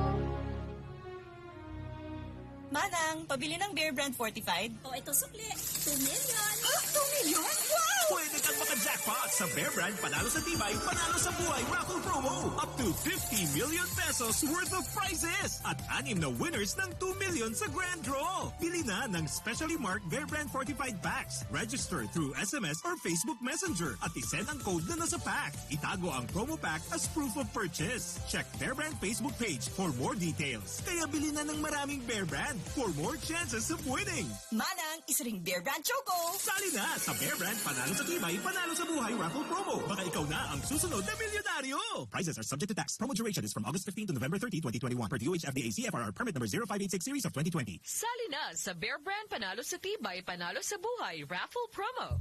Manang, pabili ng Bear Brand Fortified. O ito sukli, two million. Ah, two million? Wow! Pwede kang maka-jackpot sa Bear Brand Panalo sa Tibay, Panalo sa Buhay Raffle Promo. Up to fifty million pesos worth of prizes at anim na winners ng two million sa Grand Draw. Bili na ng specially marked Bear Brand Fortified Packs. Register through S M S or Facebook Messenger at isend ang code na nasa pack. Itago ang promo pack as proof of purchase. Check Bear Brand Facebook page for more details. Kaya bili na ng maraming Bear Brand for more chances of winning. Manang, isa ring Bear Brand Choco. Sali na sa Bear Brand Panalo sa Tibay, Panalo sa Buhay Raffle Promo. Baka ikaw na ang susunod na milyonaryo. Prizes are subject to tax. Promo duration is from August fifteen to November thirty, twenty twenty-one, per D O H F D A C F R R permit number zero five eight six series of twenty twenty. Sali na sa Bear Brand Panalo sa Tibay, Panalo sa Buhay Raffle Promo.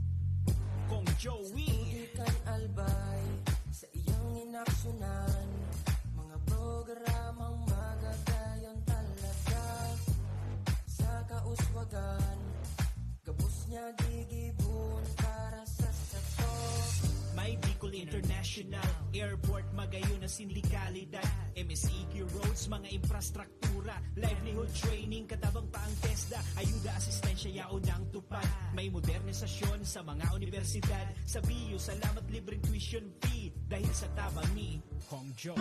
Kong Joey. Tutukan albay sa iyang inaksyonan. Mga programang magagayon talaga sa kauswagan. Gabos niya gigibuon para sa sato. May Bicol International Airport, magayon na sindikalidad. M S E Q roads, mga infrastructure, livelihood training, katabang pa ang TESDA, ayuda, asistensya, yaon ang tupad. May modernisasyon sa mga universidad. Sa B U, salamat libreng tuition fee dahil sa tabang ni Hong Joe.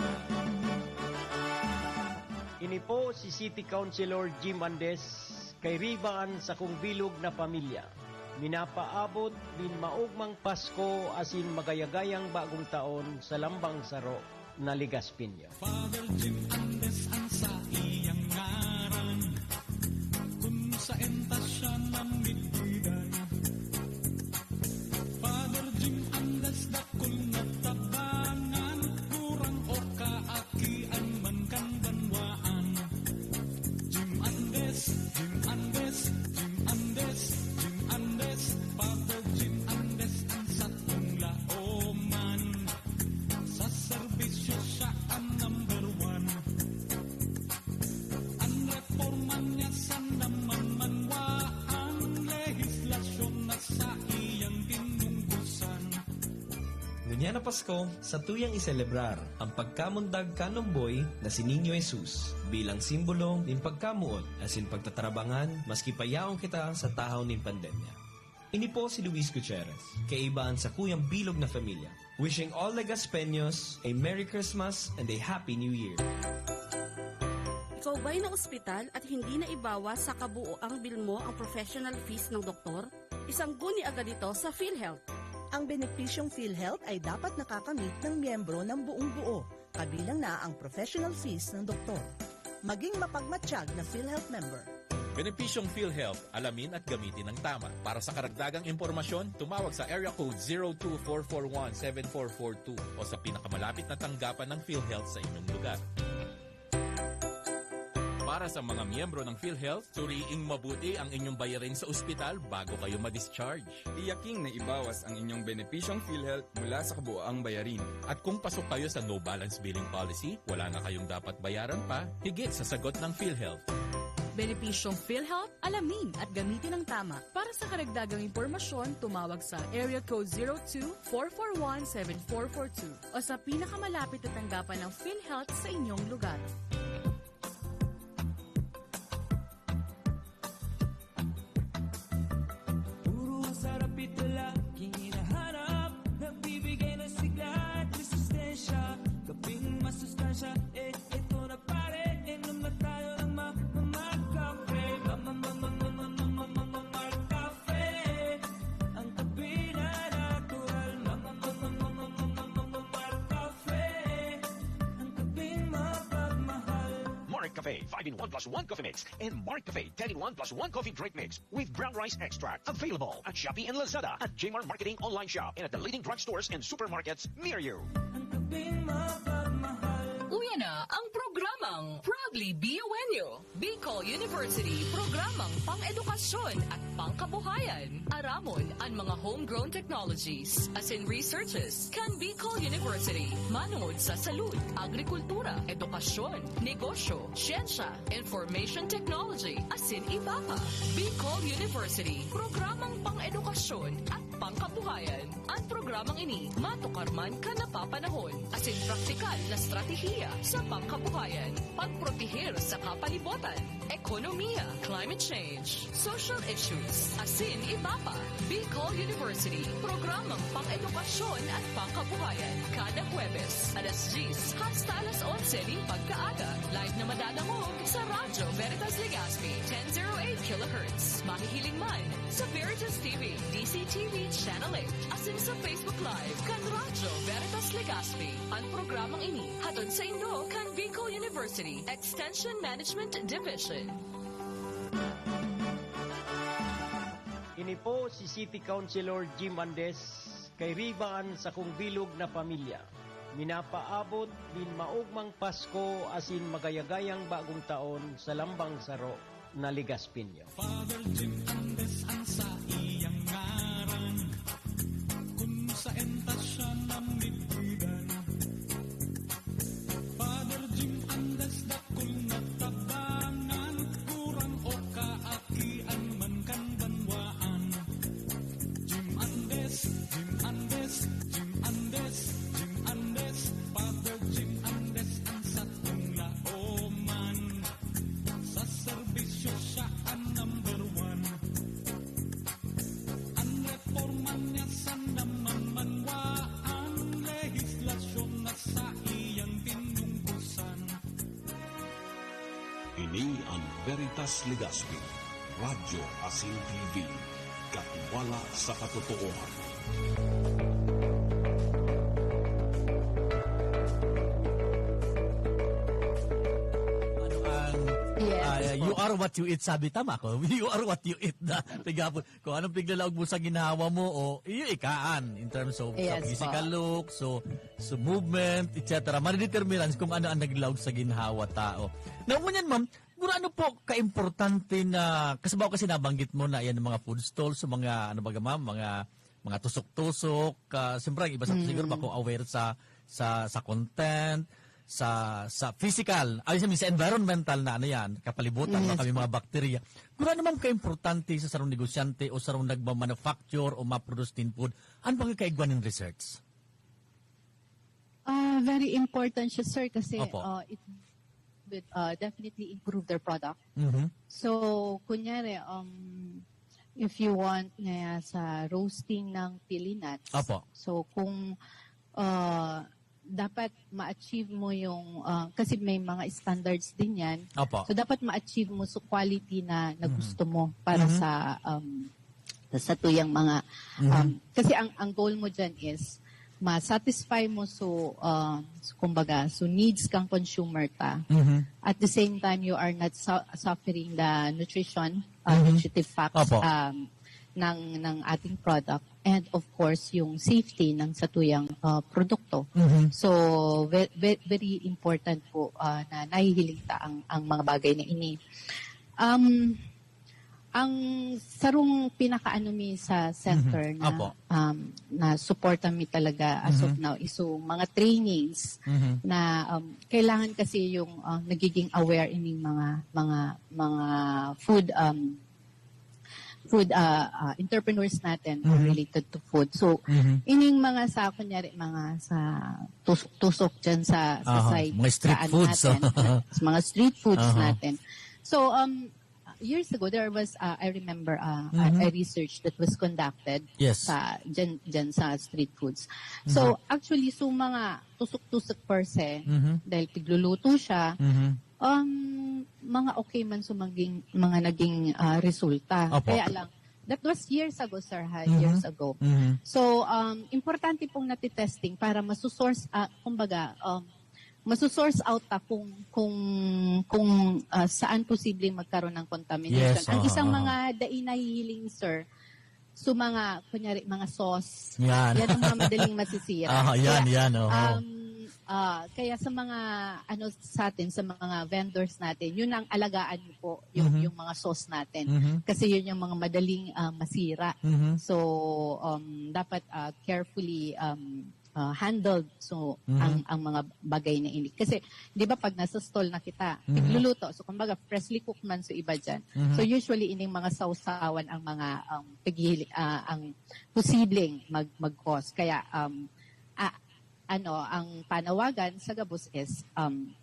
Ini po si City Councilor Jim Andes, kairiba an sakong bilog na pamilya. Minapaabot nin maogmang Pasko asin magayagayang bagong taon sa lambang saro na Legazpino. Father Jim Andes ang saiyang ngaran. Kun saen ta siya namidbidan. Father Jim Andes dakul na tabangan, gurang o kaakian man kan banwaan. Jim Andes, Jim Andes, Jim Andes, Jim Andes, Father Jim Andes ang satong laoman. Sa serbisyo siya ang number one. An reforma niya sa namanmanwaan, lehislasyon na saiyang tinunggosan. Ngunyan na Pasko, satuyang iselebrar an pagkamundag kan omboy na si Niño Jesus bilang simbolo nin pagkamoot asin pagtatarabangan maski pa yaon kita sa tahaw nin pandemya. Ini po si Luis Gutierrez, kaiba an sakuyang bilog na familya. Wishing all Legazpeños a Merry Christmas and a Happy New Year! Ikaw ba'y naospital at hindi naibawas sa kabuo ang bill mo ang professional fees ng doktor? Isangguni agad ito sa PhilHealth. Ang benepisyong PhilHealth ay dapat nakakamit ng miyembro ng buong buo, kabilang na ang professional fees ng doktor. Maging mapagmatyag na PhilHealth member. Benepisyong PhilHealth, alamin at gamitin ng tama. Para sa karagdagang impormasyon, tumawag sa Area Code zero two four four one seven four four two o sa pinakamalapit na tanggapan ng PhilHealth sa inyong lugar. Para sa mga miyembro ng PhilHealth, suriing mabuti ang inyong bayarin sa ospital bago kayo ma-discharge. Tiyaking naibawas ang inyong benepisyong PhilHealth mula sa kabuoang bayarin. At kung pasok kayo sa no balance billing policy, wala na kayong dapat bayaran pa, higit sa sagot ng PhilHealth. Benepisyong PhilHealth, alamin at gamitin ng tama. Para sa karagdagang impormasyon, tumawag sa Area Code zero two four four one seven four four two o sa pinakamalapit na tanggapan ng PhilHealth sa inyong lugar. Puro sarap ito laging hinahanap. Nagbibigay ng sigla at resistensya. Kaping masustansya, eh, Cafe five-in-one plus one Coffee Mix and Mark Cafe ten-in-one plus one Coffee Drink Mix with brown rice extract. Available at Shopee and Lazada, at J Mart Marketing online shop, and at the leading drugstores and supermarkets near you. Uya na ang programang Proudly B U N U, Bicol University, programang pang-edukasyon at pangkabuhayan. Aramon an mga homegrown technologies asin researches kan Bicol University, manongod sa salud, agrikultura, edukasyon, negosyo, siyensya, information technology, asin iba pa. Bicol University, programang pang-edukasyon at pangkabuhayan. An programang ini matukar man kan napapanahon asin praktikal na estratehiya sa pangkabuhayan, pagproteher sa kapalibotan, ekonomiya, climate change, social issues, asin iba pa. Bicol University, programang pang-edukasyon at pangkabuhayan. Kada Huwebes, alas diyes hasta alas onse nin pagkaaga. Live na madadangog sa Radyo Veritas Legazpi, ten zero eight kilohertz. Mahihiling man sa Veritas T V, D C T V Channel eight, asin sa Facebook Live kan Radyo Veritas Legazpi. An programang ini hatod saindo kan Bicol University Extension Management Division. Ini po si City Councilor Jim Andes, kairiba an sakong bilog na pamilya. Minapaabot nin maogmang Pasko asin magayagayang bagong taon sa lambang saro na Legazpiño. Father Jim Andes ang saiyang ngaran, kun saen ta siya namidbidan. Father Jim Andes dakul na tabangan, gurang o kaakian man kan banwaan. Jim Andes, Jim Andes, Jim Andes, Jim Andes, Father Jim Andes ang satong laoman. Sa serbisyo siya ang number one. An reforma niya sa namamanwaan, lehislasyon na saiyang tinunggosan. Ini an Veritas Legazpi, Radyo asin T V, katiwala sa katotoohan. Ano ang, ah, you are what you eat, sabi, tama ko? You are what you eat na. Tigapon, kung anong piglalaog mo sa ginhawa mo, o iyo ikaan in terms of sa Yes, physical po. looks, so, so movement, et cetera. Marideterminans kung ano ang naglaog sa ginhawa tao. Now, ngunyan, ma'am, guro ano po kaimportante na, kasi bako kasi nabanggit mo na yan ang mga food stalls, so mga, ano ba, ma'am, mga, mga tusok-tusok, ah, siyempre, ang iba sa Mm. siguro bako aware sa, sa, sa content, sa, sa physical, ay, sa, sa environmental na ano yan, kapalibutan, Yes, baka may po. mga bakterya. Guro ano, ma'am, kaimportante sa sarong negosyante o sarong nagmamanufacture o maproduce nin food, ano bang kaigwa nin research? Ah, very important siya, sir, kasi Opo. uh, it would uh, definitely improve their product. Mhm. So, kunyari, um, if you want na sa roasting ng pili nuts, Opo. So, kung uh, dapat ma-achieve mo yung, uh, kasi may mga standards din yan. Opo. So, dapat ma-achieve mo sa quality na, na Mhm. gusto mo para Mhm. sa um, sa tuyang mga, Mhm. um, kasi ang, ang goal mo dyan is ma-satisfy mo so, uh, so, kumbaga, so needs kang consumer ta. Mhm. At the same time, you are not su- suffering the nutrition, uh, Mhm. nutritive facts Opo. um, ng, ng ating product. And of course, yung safety ng satuyang uh, produkto. Mhm. So, ve- ve- very important po uh, na nahihiling ta ang, ang mga bagay na ini. Um, ang sarong pinakaano mi sa center Mhm. na Apo. um, na suporta mi talaga as of Mhm. now is so mga trainings Mhm. na um, kailangan kasi yung uh, nagiging aware ining mga mga mga food um food uh, uh, entrepreneurs natin Mhm. related to food. So Mhm. ining mga sa kunyari mga sa tusok-tusok diyan sa sa Aha, side mga street saan foods. natin, sa mga street foods Aha. natin. So um years ago there was uh, I remember uh, Mhm. a research that was conducted Yes. sa dyan, dyan sa street foods. So Mhm. actually so mga tusok-tusok per se Mhm. dahil pigluluto siya, Mhm. um mga okay man so maging mga naging uh, resulta. Opo. Kaya lang that was years ago, sir, ha, Mhm. years ago. Mhm. So um importante pong natitesting para masosource uh, kumbaga um maso-source out ta kung, kung, kung, ah, saan posibleng magkaroon ng contamination. Yes, Ang oo, isang oo. mga dai nahihiling, sir, so mga, kunyari, mga sauce. Yan. Yan ang mga madaling masisira. Ah, yan, Kaya, yan, oo. um, ah, kaya sa mga, ano, sa atin, sa mga vendors natin, yun ang alagaan niyo po, yung, Mhm. yung mga sauce natin. Mhm. Kasi yun yung mga madaling, ah, masira. Mhm. So, um, dapat, ah, carefully, um, ah, handled. So, Mhm. ang, ang mga bagay na ini. Kasi, di ba, pag nasa stall na kita, Mhm. nagluluto. So, kumbaga, freshly cooked man so iba dyan. Mhm. So, usually, ining mga sawsawan ang mga, um, paghihiling, ah, ang posibleng mag-, mag-cause. Kaya, um, ah, ano, ang panawagan sa gabos is, um,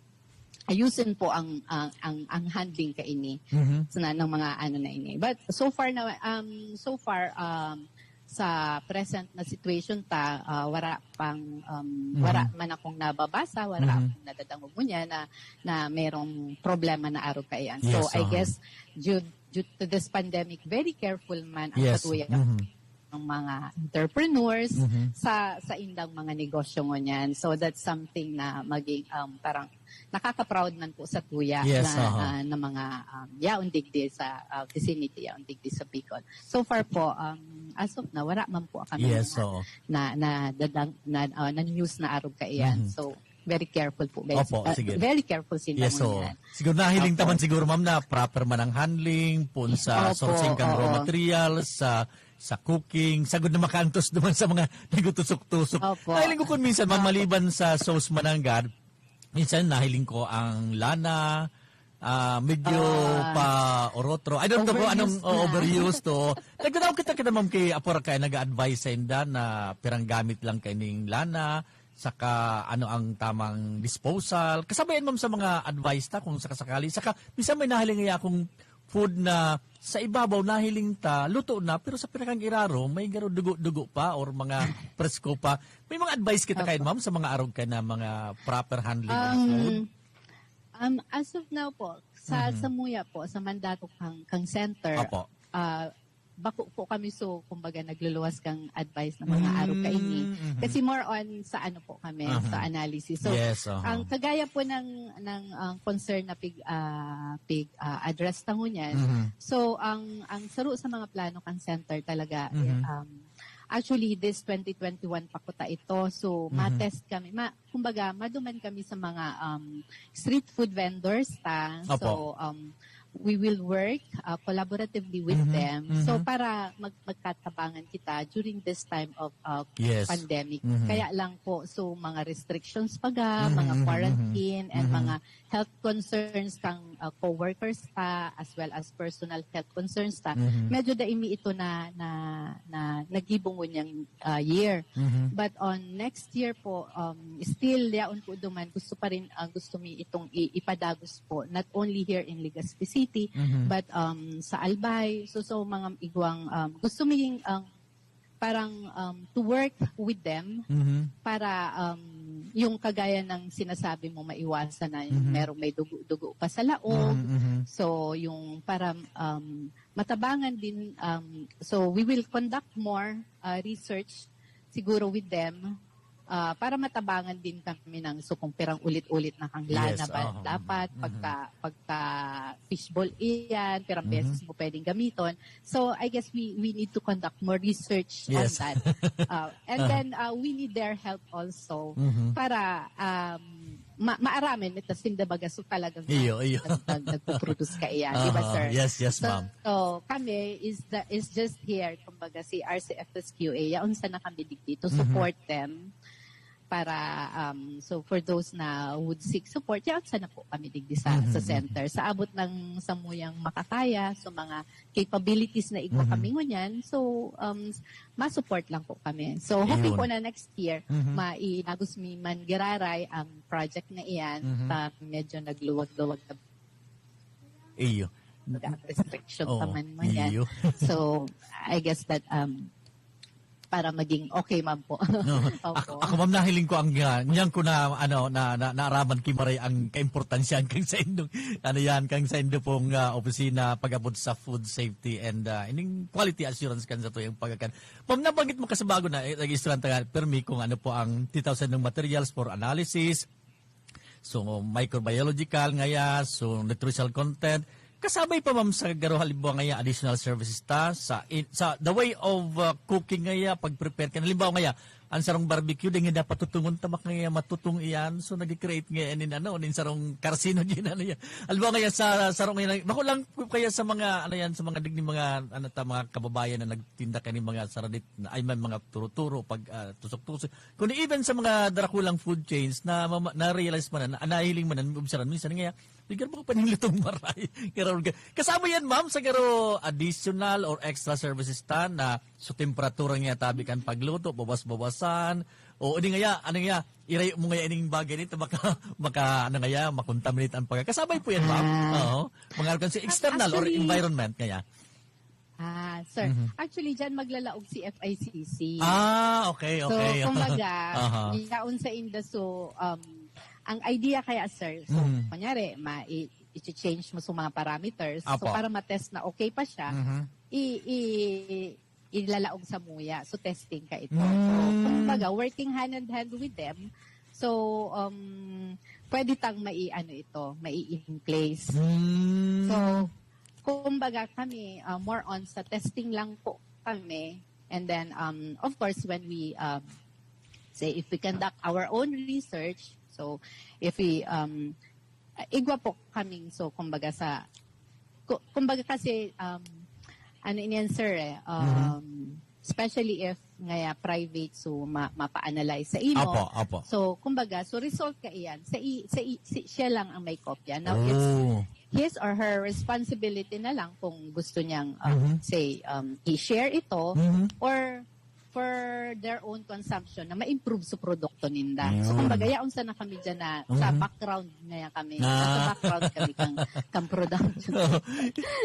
ayusin po ang, ang, ang, ang handling kaini Mhm. sa na, ng mga ano na ini. But so far na, um, so far, um, sa present na situation ta, ah, wala pang, um, Mhm. wala man akong nababasa, wala Mhm. akong nadadangog ngunyan na, na merong problema na arog kaiyan. So, Yes, I aha. guess, due, due to this pandemic, very careful man ang Yes. satuya Mhm. ng mga entrepreneurs Mhm. sa, sa indang mga negosyo ngunyan. So, that's something na maging, um, parang nakaka-proud man po sa tuya Yes, na, aha. ah, na mga, um, yaon digdi sa, ah, vicinity, yaon digdi sa Bicol. So far po, um, as of now, wala man po kami Yes, mga oo. na, na, dadang, na, ah, na news na arog kaiyan. Mhm. So, very careful po, guys. Opo, Ah, sige. very careful sinda Yes, oo. ngunyan. Siguro nahiling Opo. taman siguro, ma'am, na proper man ang handling, pun sa Opo, sourcing kan raw oo. materials, sa, sa cooking, sagud na makaantos naman sa mga nagutusok-tusok. Opo. Nahiling ko kung minsan, ma'am, Opo. maliban sa sauce mananggad, minsan nahiling ko ang lana, ah, medyo Ah. pa-orotro. I don't know kung Overused anong, oh, na. overused, oo. Nagtanaw kita, kita, ma'am, kay Apor, kaya nag-a-advise sa inda na pirang gamit lang kaining lana, saka ano ang tamang disposal. Kasabayan, ma'am, sa mga advice ta kung sakasakali. Saka, minsan may nahiling nga akong food na sa ibabaw, nahiling ta, luto na, pero sa pinakang iraro, may garo dugo-dugo pa or mga presko pa. May mga advice kita Opo. kayo, ma'am, sa mga arog ka na mga proper handling ng Um, food? um, as of now po, sa Mhm. samuya po, sa mandato kang, kang center, Opo. ah, bako po kami, so, kumbaga, nagluluwas kang advice ng mga Mm, arog kaini. mhm. Kasi more on sa ano po kami, Mhm. sa analysis. So, Yes, aha. ang kagaya po ng, ng, ang concern na pig, ah, pig, ah, address ta ngunyan. Mhm. So, ang, ang saro sa mga plano kang center talaga, Mhm. um, actually, this twenty twenty-one pa kuta ito. So, Mhm. ma-test kami. Ma-, kumbaga, maduman kami sa mga, um, street food vendors ta. Opo. So, um, we will work, uh, collaboratively with Mhm, them. So, mhm. para mag-, magkatabangan kita during this time of, uh, Yes. pandemic. Mhm. Kaya lang po, so, mga restrictions pa ga, Mhm, mga mhm, quarantine, mhm. and Mhm. mga health concerns kang, uh, co-workers ta, as well as personal health concerns ta. Mhm. Medyo daimi ito na, na, na nagibo ngunyan, uh, year. Mhm. But on next year po, um, still, yaon po duman, gusto pa rin, ah, gusto mi itong i-, ipadagos po, not only here in Legazpi City, Mhm. but, um, sa Albay. So, so, mga igwang, um, gusto mi, um, parang, um, to work with them Mhm. para, um, yung kagaya ng sinasabi mo, maiwasan na yung Mhm. merong may dugo-dugo pa sa laog. Mhm, mhm. So, yung para, um, matabangan din, um, so we will conduct more, uh, research siguro with them, uh, para matabangan din kami ng, so, kung pirang ulit-ulit na kang lana Yes, ba aha. dapat Mhm. pagka, pagka fishball iyan, pirang Mhm. beses mo pwedeng gamiton. So, I guess we, we need to conduct more research on Yes. that. Uh, and Aha. then, uh, we need their help also Mhm. para, um, ma-, maaraman, may tasim na baga, so talagang Iyo, iyo. nag-, nag-, nagpo-produce ka iyan, di ba, Aha. sir? Yes, yes, So, ma'am. so, kami is the, is just here, kumbaga, si R C F S Q A, yaon sana kami digdi to Mhm. support them para, um, so for those na would seek support, yaon sana po kami digdi sa, Mhm, sa mhm. center. Sa abot ng samuyang makakaya, so mga capabilities na igwa Mhm. kami ngunyan, so, um, ma-support lang po kami. So, hoping Ayun. po na next year, Mhm. maidagos mi man giraray ang project na iyan, Mhm. ta medyo nagluwag-luwag na Iyo. restriction Oh, pa man ngunyan. iyo. So, I guess that, um, para maging okay man po. No. Opo. Ako, ako, ma'am, nahiling ko ang, ah, ngunyan ko na, ano, na, na, naaraman ki Maray ang kaimportansyahan kang saindo. Ano yan, kang saindo pong, ah, opisina pag-abot sa food safety and, ah, ining quality assurance kan sa tuyang pagakan. Ma'am, nabanggit mo kasi bago na, eh, nag-istorya tayo, permi kung ano po ang titaw sa inyong materials for analysis, so microbiological ngaya, so nutritional content. Kasabay pa, ma'am, sa garo halimbawa ngaya additional services ta sa in, sa the way of, ah, cooking ngaya, pag-prepare kan halimbawa ngaya, ang sarong barbecue, dai ngaya dapat tutungon ta, baka ngaya matutong iyan. So nag-create ngaya nin ano, nin sarong carcinogen ano yan. Halimbawa ngaya sa sarong ngaya, bako lang po kaya sa mga ano yan, sa mga digni mga ano ta, mga kababayan na nagtinda kani mga saradit, na, ay, may mga turo-turo, pag, ah, tusok-tusok. Kundi even sa mga darakulang food chains na mama-, na-realize man na, nahiling man na, obserbahan minsan nga, "Di ka ba paninlutong maray?" Garo-, ga-, kasama yan, ma'am, sa garo additional or extra services ta na sa temperatura nga tabi kan pagluto, bawas-bawasan. O, di nga ya, ano nga, irayo mo nga ining bagay nito, maka, maka, ano nga ya, makontaminate ang pagka-, kasabay po yan, ma'am. Ah. Oo. Mga kan sa external or Actually, environment nga ya. Ah, sir. Mhm. Actually, dyan maglalaog si F I C C. Ah, okay, okay. So, kumbaga, Aha. yaon sa inda, so, um, ang idea kaya, sir, so, Mhm. kunyari, ma, i, i-change mo sa mga parameters. So, Apo. Para ma-test na okay pa siya, Mhm. i, i, ilalaog sa muya. So, testing ka ito. So, Mm. Kumbaga, working hand in hand with them. So, um, pwede tang mai, ano ito, mai-in place. Mm. So, kumbaga kami, uh, more on sa testing lang po kami. And then, um, of course, when we, um, say, if we conduct our own research, so if we, um, uh, igwa po kaming, so kumbaga sa, ku- kumbaga kasi, um, ano iniyan, sir, eh, um, especially if ngaya private, so ma- mapa-analyze sa imo. Apo, apo. So, kumbaga, so result ka iyan, sa, i- sa i- si, siya lang ang may kopya. Now, it's Oh. his or her responsibility na lang kung gusto niyang, um, Mhm. say, um, i-share ito Mhm. or for their own consumption na ma-improve sa produkto ninda. So, Ayun. Kumbaga, yaon sana kami dyan na sa Mhm. background ngaya kami. Ah. Nasa background kami kang, kang production.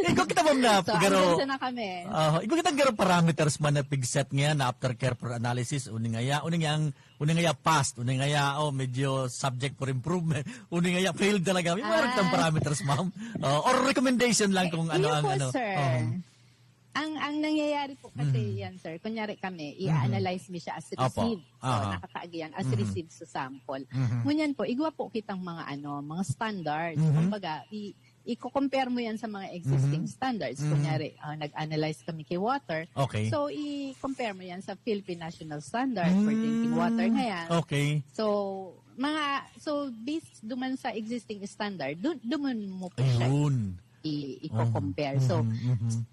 Igwa kita, ma'am, na So, garo, andyan sana kami. ah, igwa kita garo parameters man na pigset nga na after care for analysis, uni nga ya, uni nga ang, uni nga ya passed, uni nga ya, oh, medyo subject for improvement, uni nga ya failed talaga. May mga Ah. kitang parameters, ma'am. Oh, or recommendation lang kung ano Iyo ang po, ano. sir. Oh. Ang ang nangyayari po kasi Mhm. Yan, sir, kunyari kami, Mhm. i-analyze mi siya as Apo. receive. So, Aha. Nakataagi yan as Mhm. receive sa sample. Mhm. Ngunyan po, igwa po kitang mga ano, mga standards. Mhm. Kumbaga, i i-compare mo yan sa mga existing Mhm. standards. Mhm. Kunyari, ah, nag-analyze kami kay water. Okay. So, i-compare mo yan sa Philippine National Standard for drinking water Mm, ngayon. Okay. So, mga, so based duman sa existing standard, dun, duman mo po siya Ayun. i- i-compare. So, Mhm, mhm.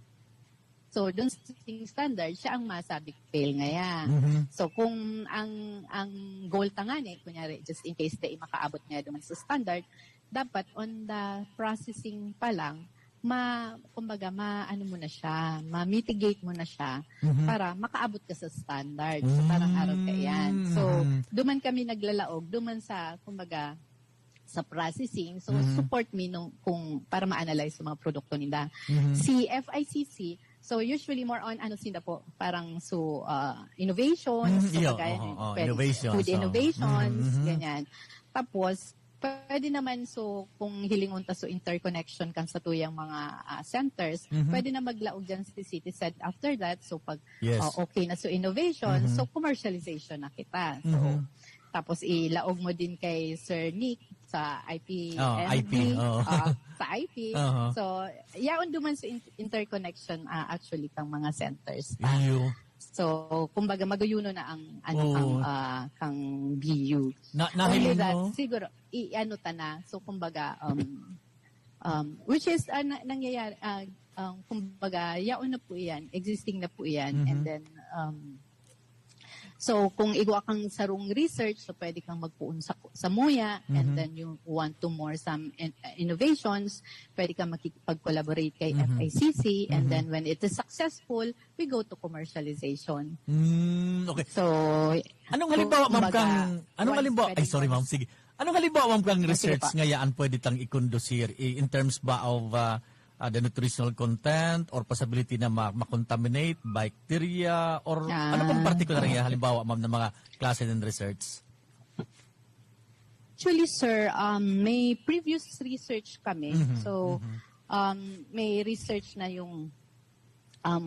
So, dun sa existing standard, siya ang masabi fail ngaya. Mhm. So, kung ang ang goal ta ngani, kunyari, just in case dai makaabot nga duman sa standard, dapat on the processing pa lang, ma kumbaga, ma ano mo na siya, ma-mitigate mo na siya Mhm. para makaabot ka sa standard. So, parang arog ka iyan. So, Mhm. duman kami naglalaog, duman sa, kumbaga, sa processing. So, Mhm. support me nung, kung para ma-analyze sa mga produkto ninda. Mhm. Si F I C C, so usually more on ano sila po, parang so uh, innovation, Mhm, so iyo, kagaya oo, ng oo, pwede- innovation, food so, innovations, mhm, mhm. Ganyan. Tapos, pwede naman so kung hilingon ta so interconnection kan sa tuyang mga ah, centers, Mhm. pwede na maglaog dyan si CitiSed after that. So pag Yes. ah, okay na so innovation, Mhm. so commercialization na kita. So Mhm. tapos ilaog mo din kay Sir Nick sa I P Oh, and I P, oo. ah, sa I P. Oo. So yaon duman sa in- interconnection ah, actually kang mga centers. Ah, Iyo. So kumbaga maguyuno na ang ano Oo. kang ah, kang B U. Na, Only nahiling that mo? Siguro i-ano ta na. So kumbaga um um which is ah, na, nangyayari ah, um, kumbaga yaon na po 'yan, existing na po 'yan. Mhm. And then um so kung igwa kang sarong research, so pwede kang magpuon sa sa muya and Mhm. then you want to more some in- innovations, pwede kang makikipag-collaborate kay Mhm. F I C C and Mhm. then when it is successful, we go to commercialization. Mm, okay. So, Anong halimbawa, ma'am, kumbaga, kang, anong once halimbawa, pwede ay, sorry, ka- ma'am, sige. Anong halimbawa, ma'am, kang Ah, sige research pa. ngaya an pwede tang i-conducir i- in terms ba of uh, uh, the nutritional content or possibility na ma- ma-contaminate, bacteria, or Ah. ano pong particular nga halimbawa, ma'am, ng mga klase ng research? Actually, sir, um, may previous research kami. Mhm, So, mhm. um, may research na yung um,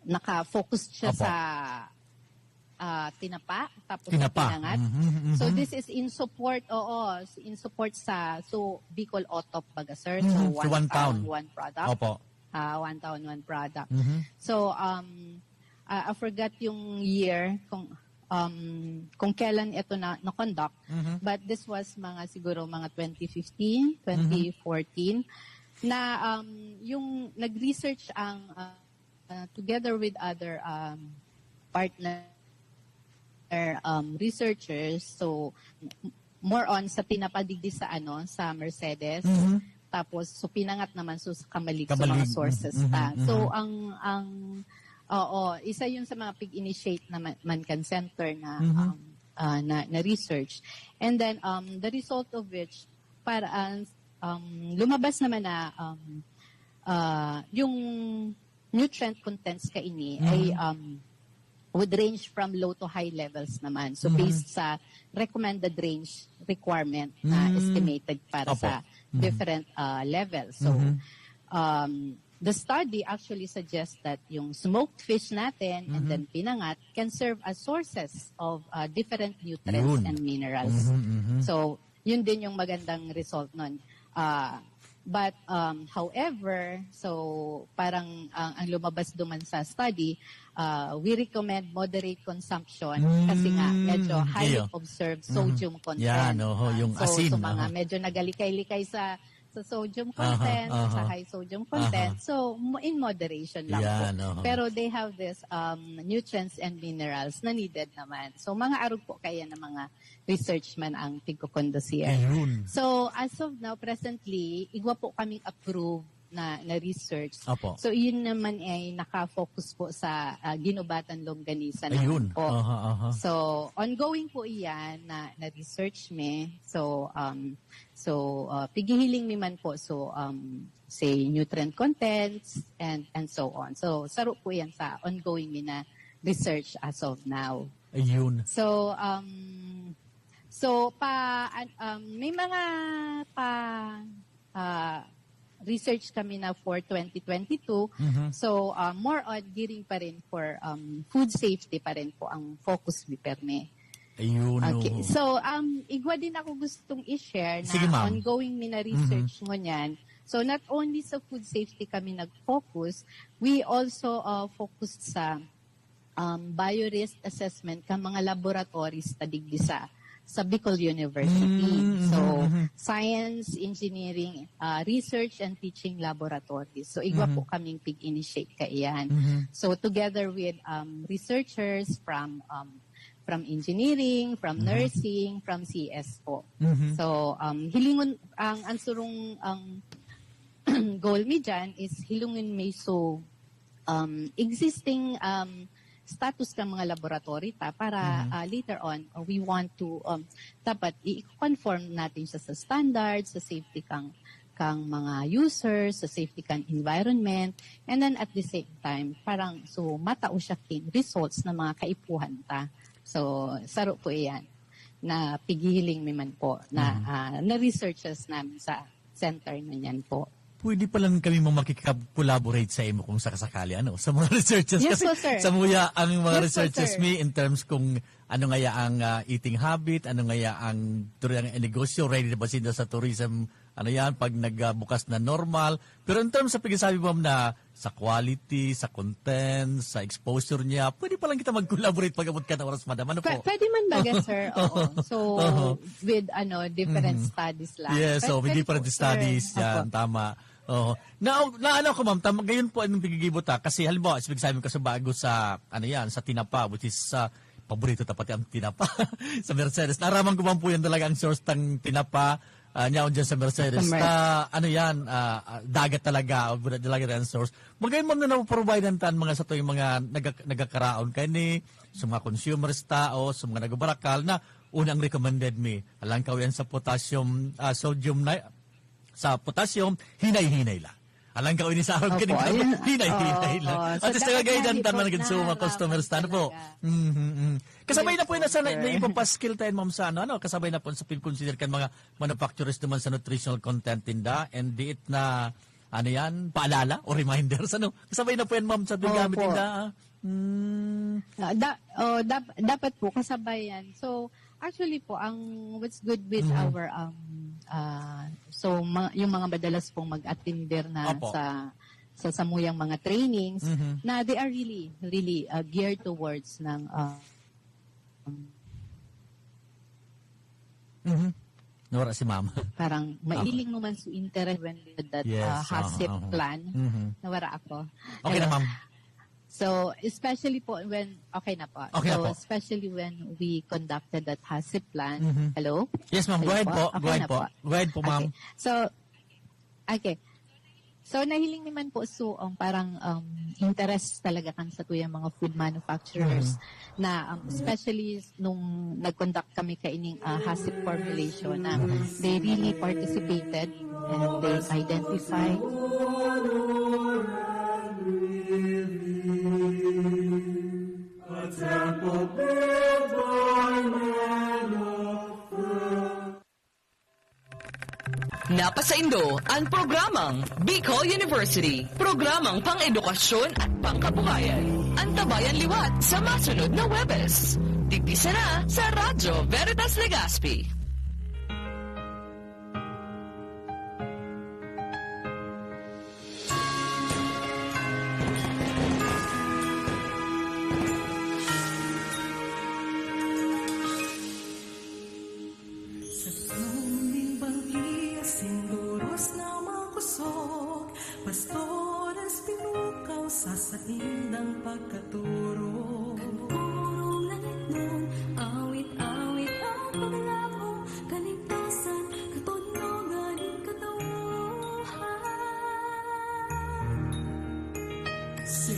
naka-focus siya Opo. sa ah, tinapa, tapos sa Tinapa. pinangat. Mhm, mhm. So, this is in support, oo, in support sa, so, Bicol OTOP baga, sir. So, Mhm. So, one one town, town. one product. Opo. Ah, one town, one product. Mhm. So, um, ah, I forgot yung year kung, um, kung kailan ito na, na-conduct. Mhm. But this was mga siguro mga twenty fifteen, Mhm. twenty fourteen, na, um, yung nag-research ang, ah, ah, together with other, um, partner, um, researchers. So, m-, more on sa tinapa digdi sa ano, sa Mercedes. Mhm. Tapos, so pinangat naman so sa Camalig, sa mga Camalig. sources Mhm, ta. mhm, So, mhm. ang, ang, oo, isa yun sa mga pig-initiate na man, man kan center na, Mhm. um, ah, na, na research. And then, um, the result of which, para, ah, um, lumabas naman na, um, ah, yung nutrient contents kaini Mhm. ay, um, would range from low to high levels naman. So, Mhm. based sa recommended range requirement na Mm. estimated para Opo. sa Mhm. different, ah, levels. So, Mhm. um, the study actually suggests that yung smoked fish natin and Mhm. then pinangat can serve as sources of, ah, different nutrients Yun. and minerals. Mhm, mhm. So, yun din yung magandang result nun. Ah, but, um, however, so parang ang, ang lumabas duman sa study, ah, we recommend moderate consumption kasi nga Mm, medyo highly iyo. observed Mhm. sodium content. Yan, oho, Ah, yung so, asin, so mga oho. medyo nagalikay-likay sa, sa sodium Aha, content, aha. sa high sodium Aha. content. So, mo-, in moderation lang Yan, po. oho. Pero they have this, um, nutrients and minerals na needed naman. So, mga arog po kaya ng mga research man ang pigkukondusir. Ayun. So, as of now, presently, igwa po kaming approved na, na research. Opo. So, yun naman ay naka-focus po sa, ah, ginubatan longganisa naman Ayun. po. Aha, aha. So, ongoing po iyan na, na research mi. So, um, so, ah, pighihiling mi man po. So, um, say, nutrient contents and, and so on. So, saro po yan sa ongoing mi na research as of now. Ayun. So, um, so, pa, an-, um, may mga pa, ah, research kami na for twenty twenty-two. Mhm. So, ah, more on gearing pa rin for, um, food safety pa rin po ang focus mi permi. Ayun, Okay. oo. So, um, igwa din ako gustong i-share na Sige, ma'am. ongoing mi na research Mhm. ngunyan. So, not only sa food safety kami nag-focus, we also, ah, focused sa, um, biorisk assessment ka mga laboratories ta digdi sa, sa Bicol University. Mm, So, mhm, mhm. science, engineering, ah, research and teaching laboratories. So, igwa Mhm. po kaming pig-initiate kaiyan. Mhm. So, together with, um, researchers from, um, from engineering, from Mhm. nursing, from C S po. Mhm. So, um, hilingon, ang, ang surong, ang goal mi dyan is hilingon mi so, um, existing, um, status kan mga laboratory ta para, Mhm. ah, later on, uh, we want to, um, dapat i-conform natin siya sa standards, sa safety kang, kang mga users, sa safety kan environment, and then at the same time, parang so matao siya king results na mga kaipuhan ta. So, saro po iyan na pighihiling mi man po na, Mhm. ah, na researchers namin sa center na niyan po. Pwede pala kami mga makikipag-collaborate sa imo kung sakasakali, ano, sa mga researchers. Yes Kasi po, sir. sa muya ang mga Yes po, researchers sir. mi in terms kung ano ngaya ang, ah, eating habit, ano ngaya ang tuloy ang negosyo, ready na ba sila sa tourism, ano yan, pag nagbukas na normal. Pero in terms sa pag-sabi mo na sa quality, sa content, sa exposure niya, pwede palang kita mag-collaborate pag-abot ka na oras, madam. Ano Pwe-, po? pwede man baga, sir. Oo. So, Oo. with ano, different Mhm. studies lang. Yes, Pwe-, so, with pwede different po, sir. studies, yan, Opo. tama. Oo. Na, na ano ko, ma'am, tama, ngayon po, anong pigigibot, ha? Kasi, halimbawa, sabi sa amin kasi bago sa, ano yan, sa tinapa, which is, sa paborito ta pati ang tinapa sa Mercedes. Naraman ko man po yan talaga ang source ng tinapa. Ah, nyaon dyan sa Mercedes. Sa Mer- Ta, ano yan, ah, ah, dagat talaga, o talaga ang source. Magayon, ma'am, na napoprovidean tan mga sa tuwing mga naga-, nagakaraon kayo ni, sa mga consumers tao, sa mga nagbabarakal na unang recommended mi. Alang kaw yan sa potassium, ah, sodium na, sa potassium, hinay-hinay lang. Alang kaw ini sa araw Opo, kaning ayun, hinay-hinay oo, lang. oo. At So, least dapat nagagay dan lagi tan po mga na consumer, lamang customers tan po. talaga. Mhm, mhm. Kasabay Yes na po yun po, na sa na, sir. na ipapaskil tayo, ma'am, sa ano, ano, kasabay na po sa pag-consider kan mga manufacturers naman sa nutritional content tinda, and diit na, ano yan, paalala o reminders, ano? Kasabay na po yan, ma'am, sa paggamit Opo. tinda, ah. Mm. Ah, da- oh, dap- dapat po kasabay yan. So, actually po, ang what's good with Mhm. our, um, ah, so, ma- yung mga madalas pong mag-attender na Opo. sa sa samuyang mga trainings, Mhm. na they are really, really uh, geared towards ng uh, Mhm. Nawara si mama. Parang mailing mo man sa interest when with that Yes, uh, HACCP aha, aha. plan. Mhm. Nawara ako. Okay na, Hello? ma'am. So, especially po when, okay na po. Okay na so, po. Especially when we conducted that HACCP plan. Mhm. Hello? Yes, ma'am. Go Hello ahead po. Okay Go ahead na po. Go ahead po, ma'am. Okay. So, okay. So, nahiling mi man po suong parang um, interest talaga kan sa tuyang mga food manufacturers Mhm. na um, especially nung nag-conduct kami kaining uh, HACCP formulation na they really participated and they identified. Napasaindo ang programang Bicol University, programang pang-edukasyon at pangkabuhayan. Antabayan liwat sa masunod na Huwebes. Digdi sana sa Radyo Veritas Legazpi. Sa tuming banggi, asin doros na makosog, pastores pinukaw sa saindang pagkaturog. Kan purong langit nun, awit-awit ang paglaom, kaligtasan, katugnogan, katauhan. Sa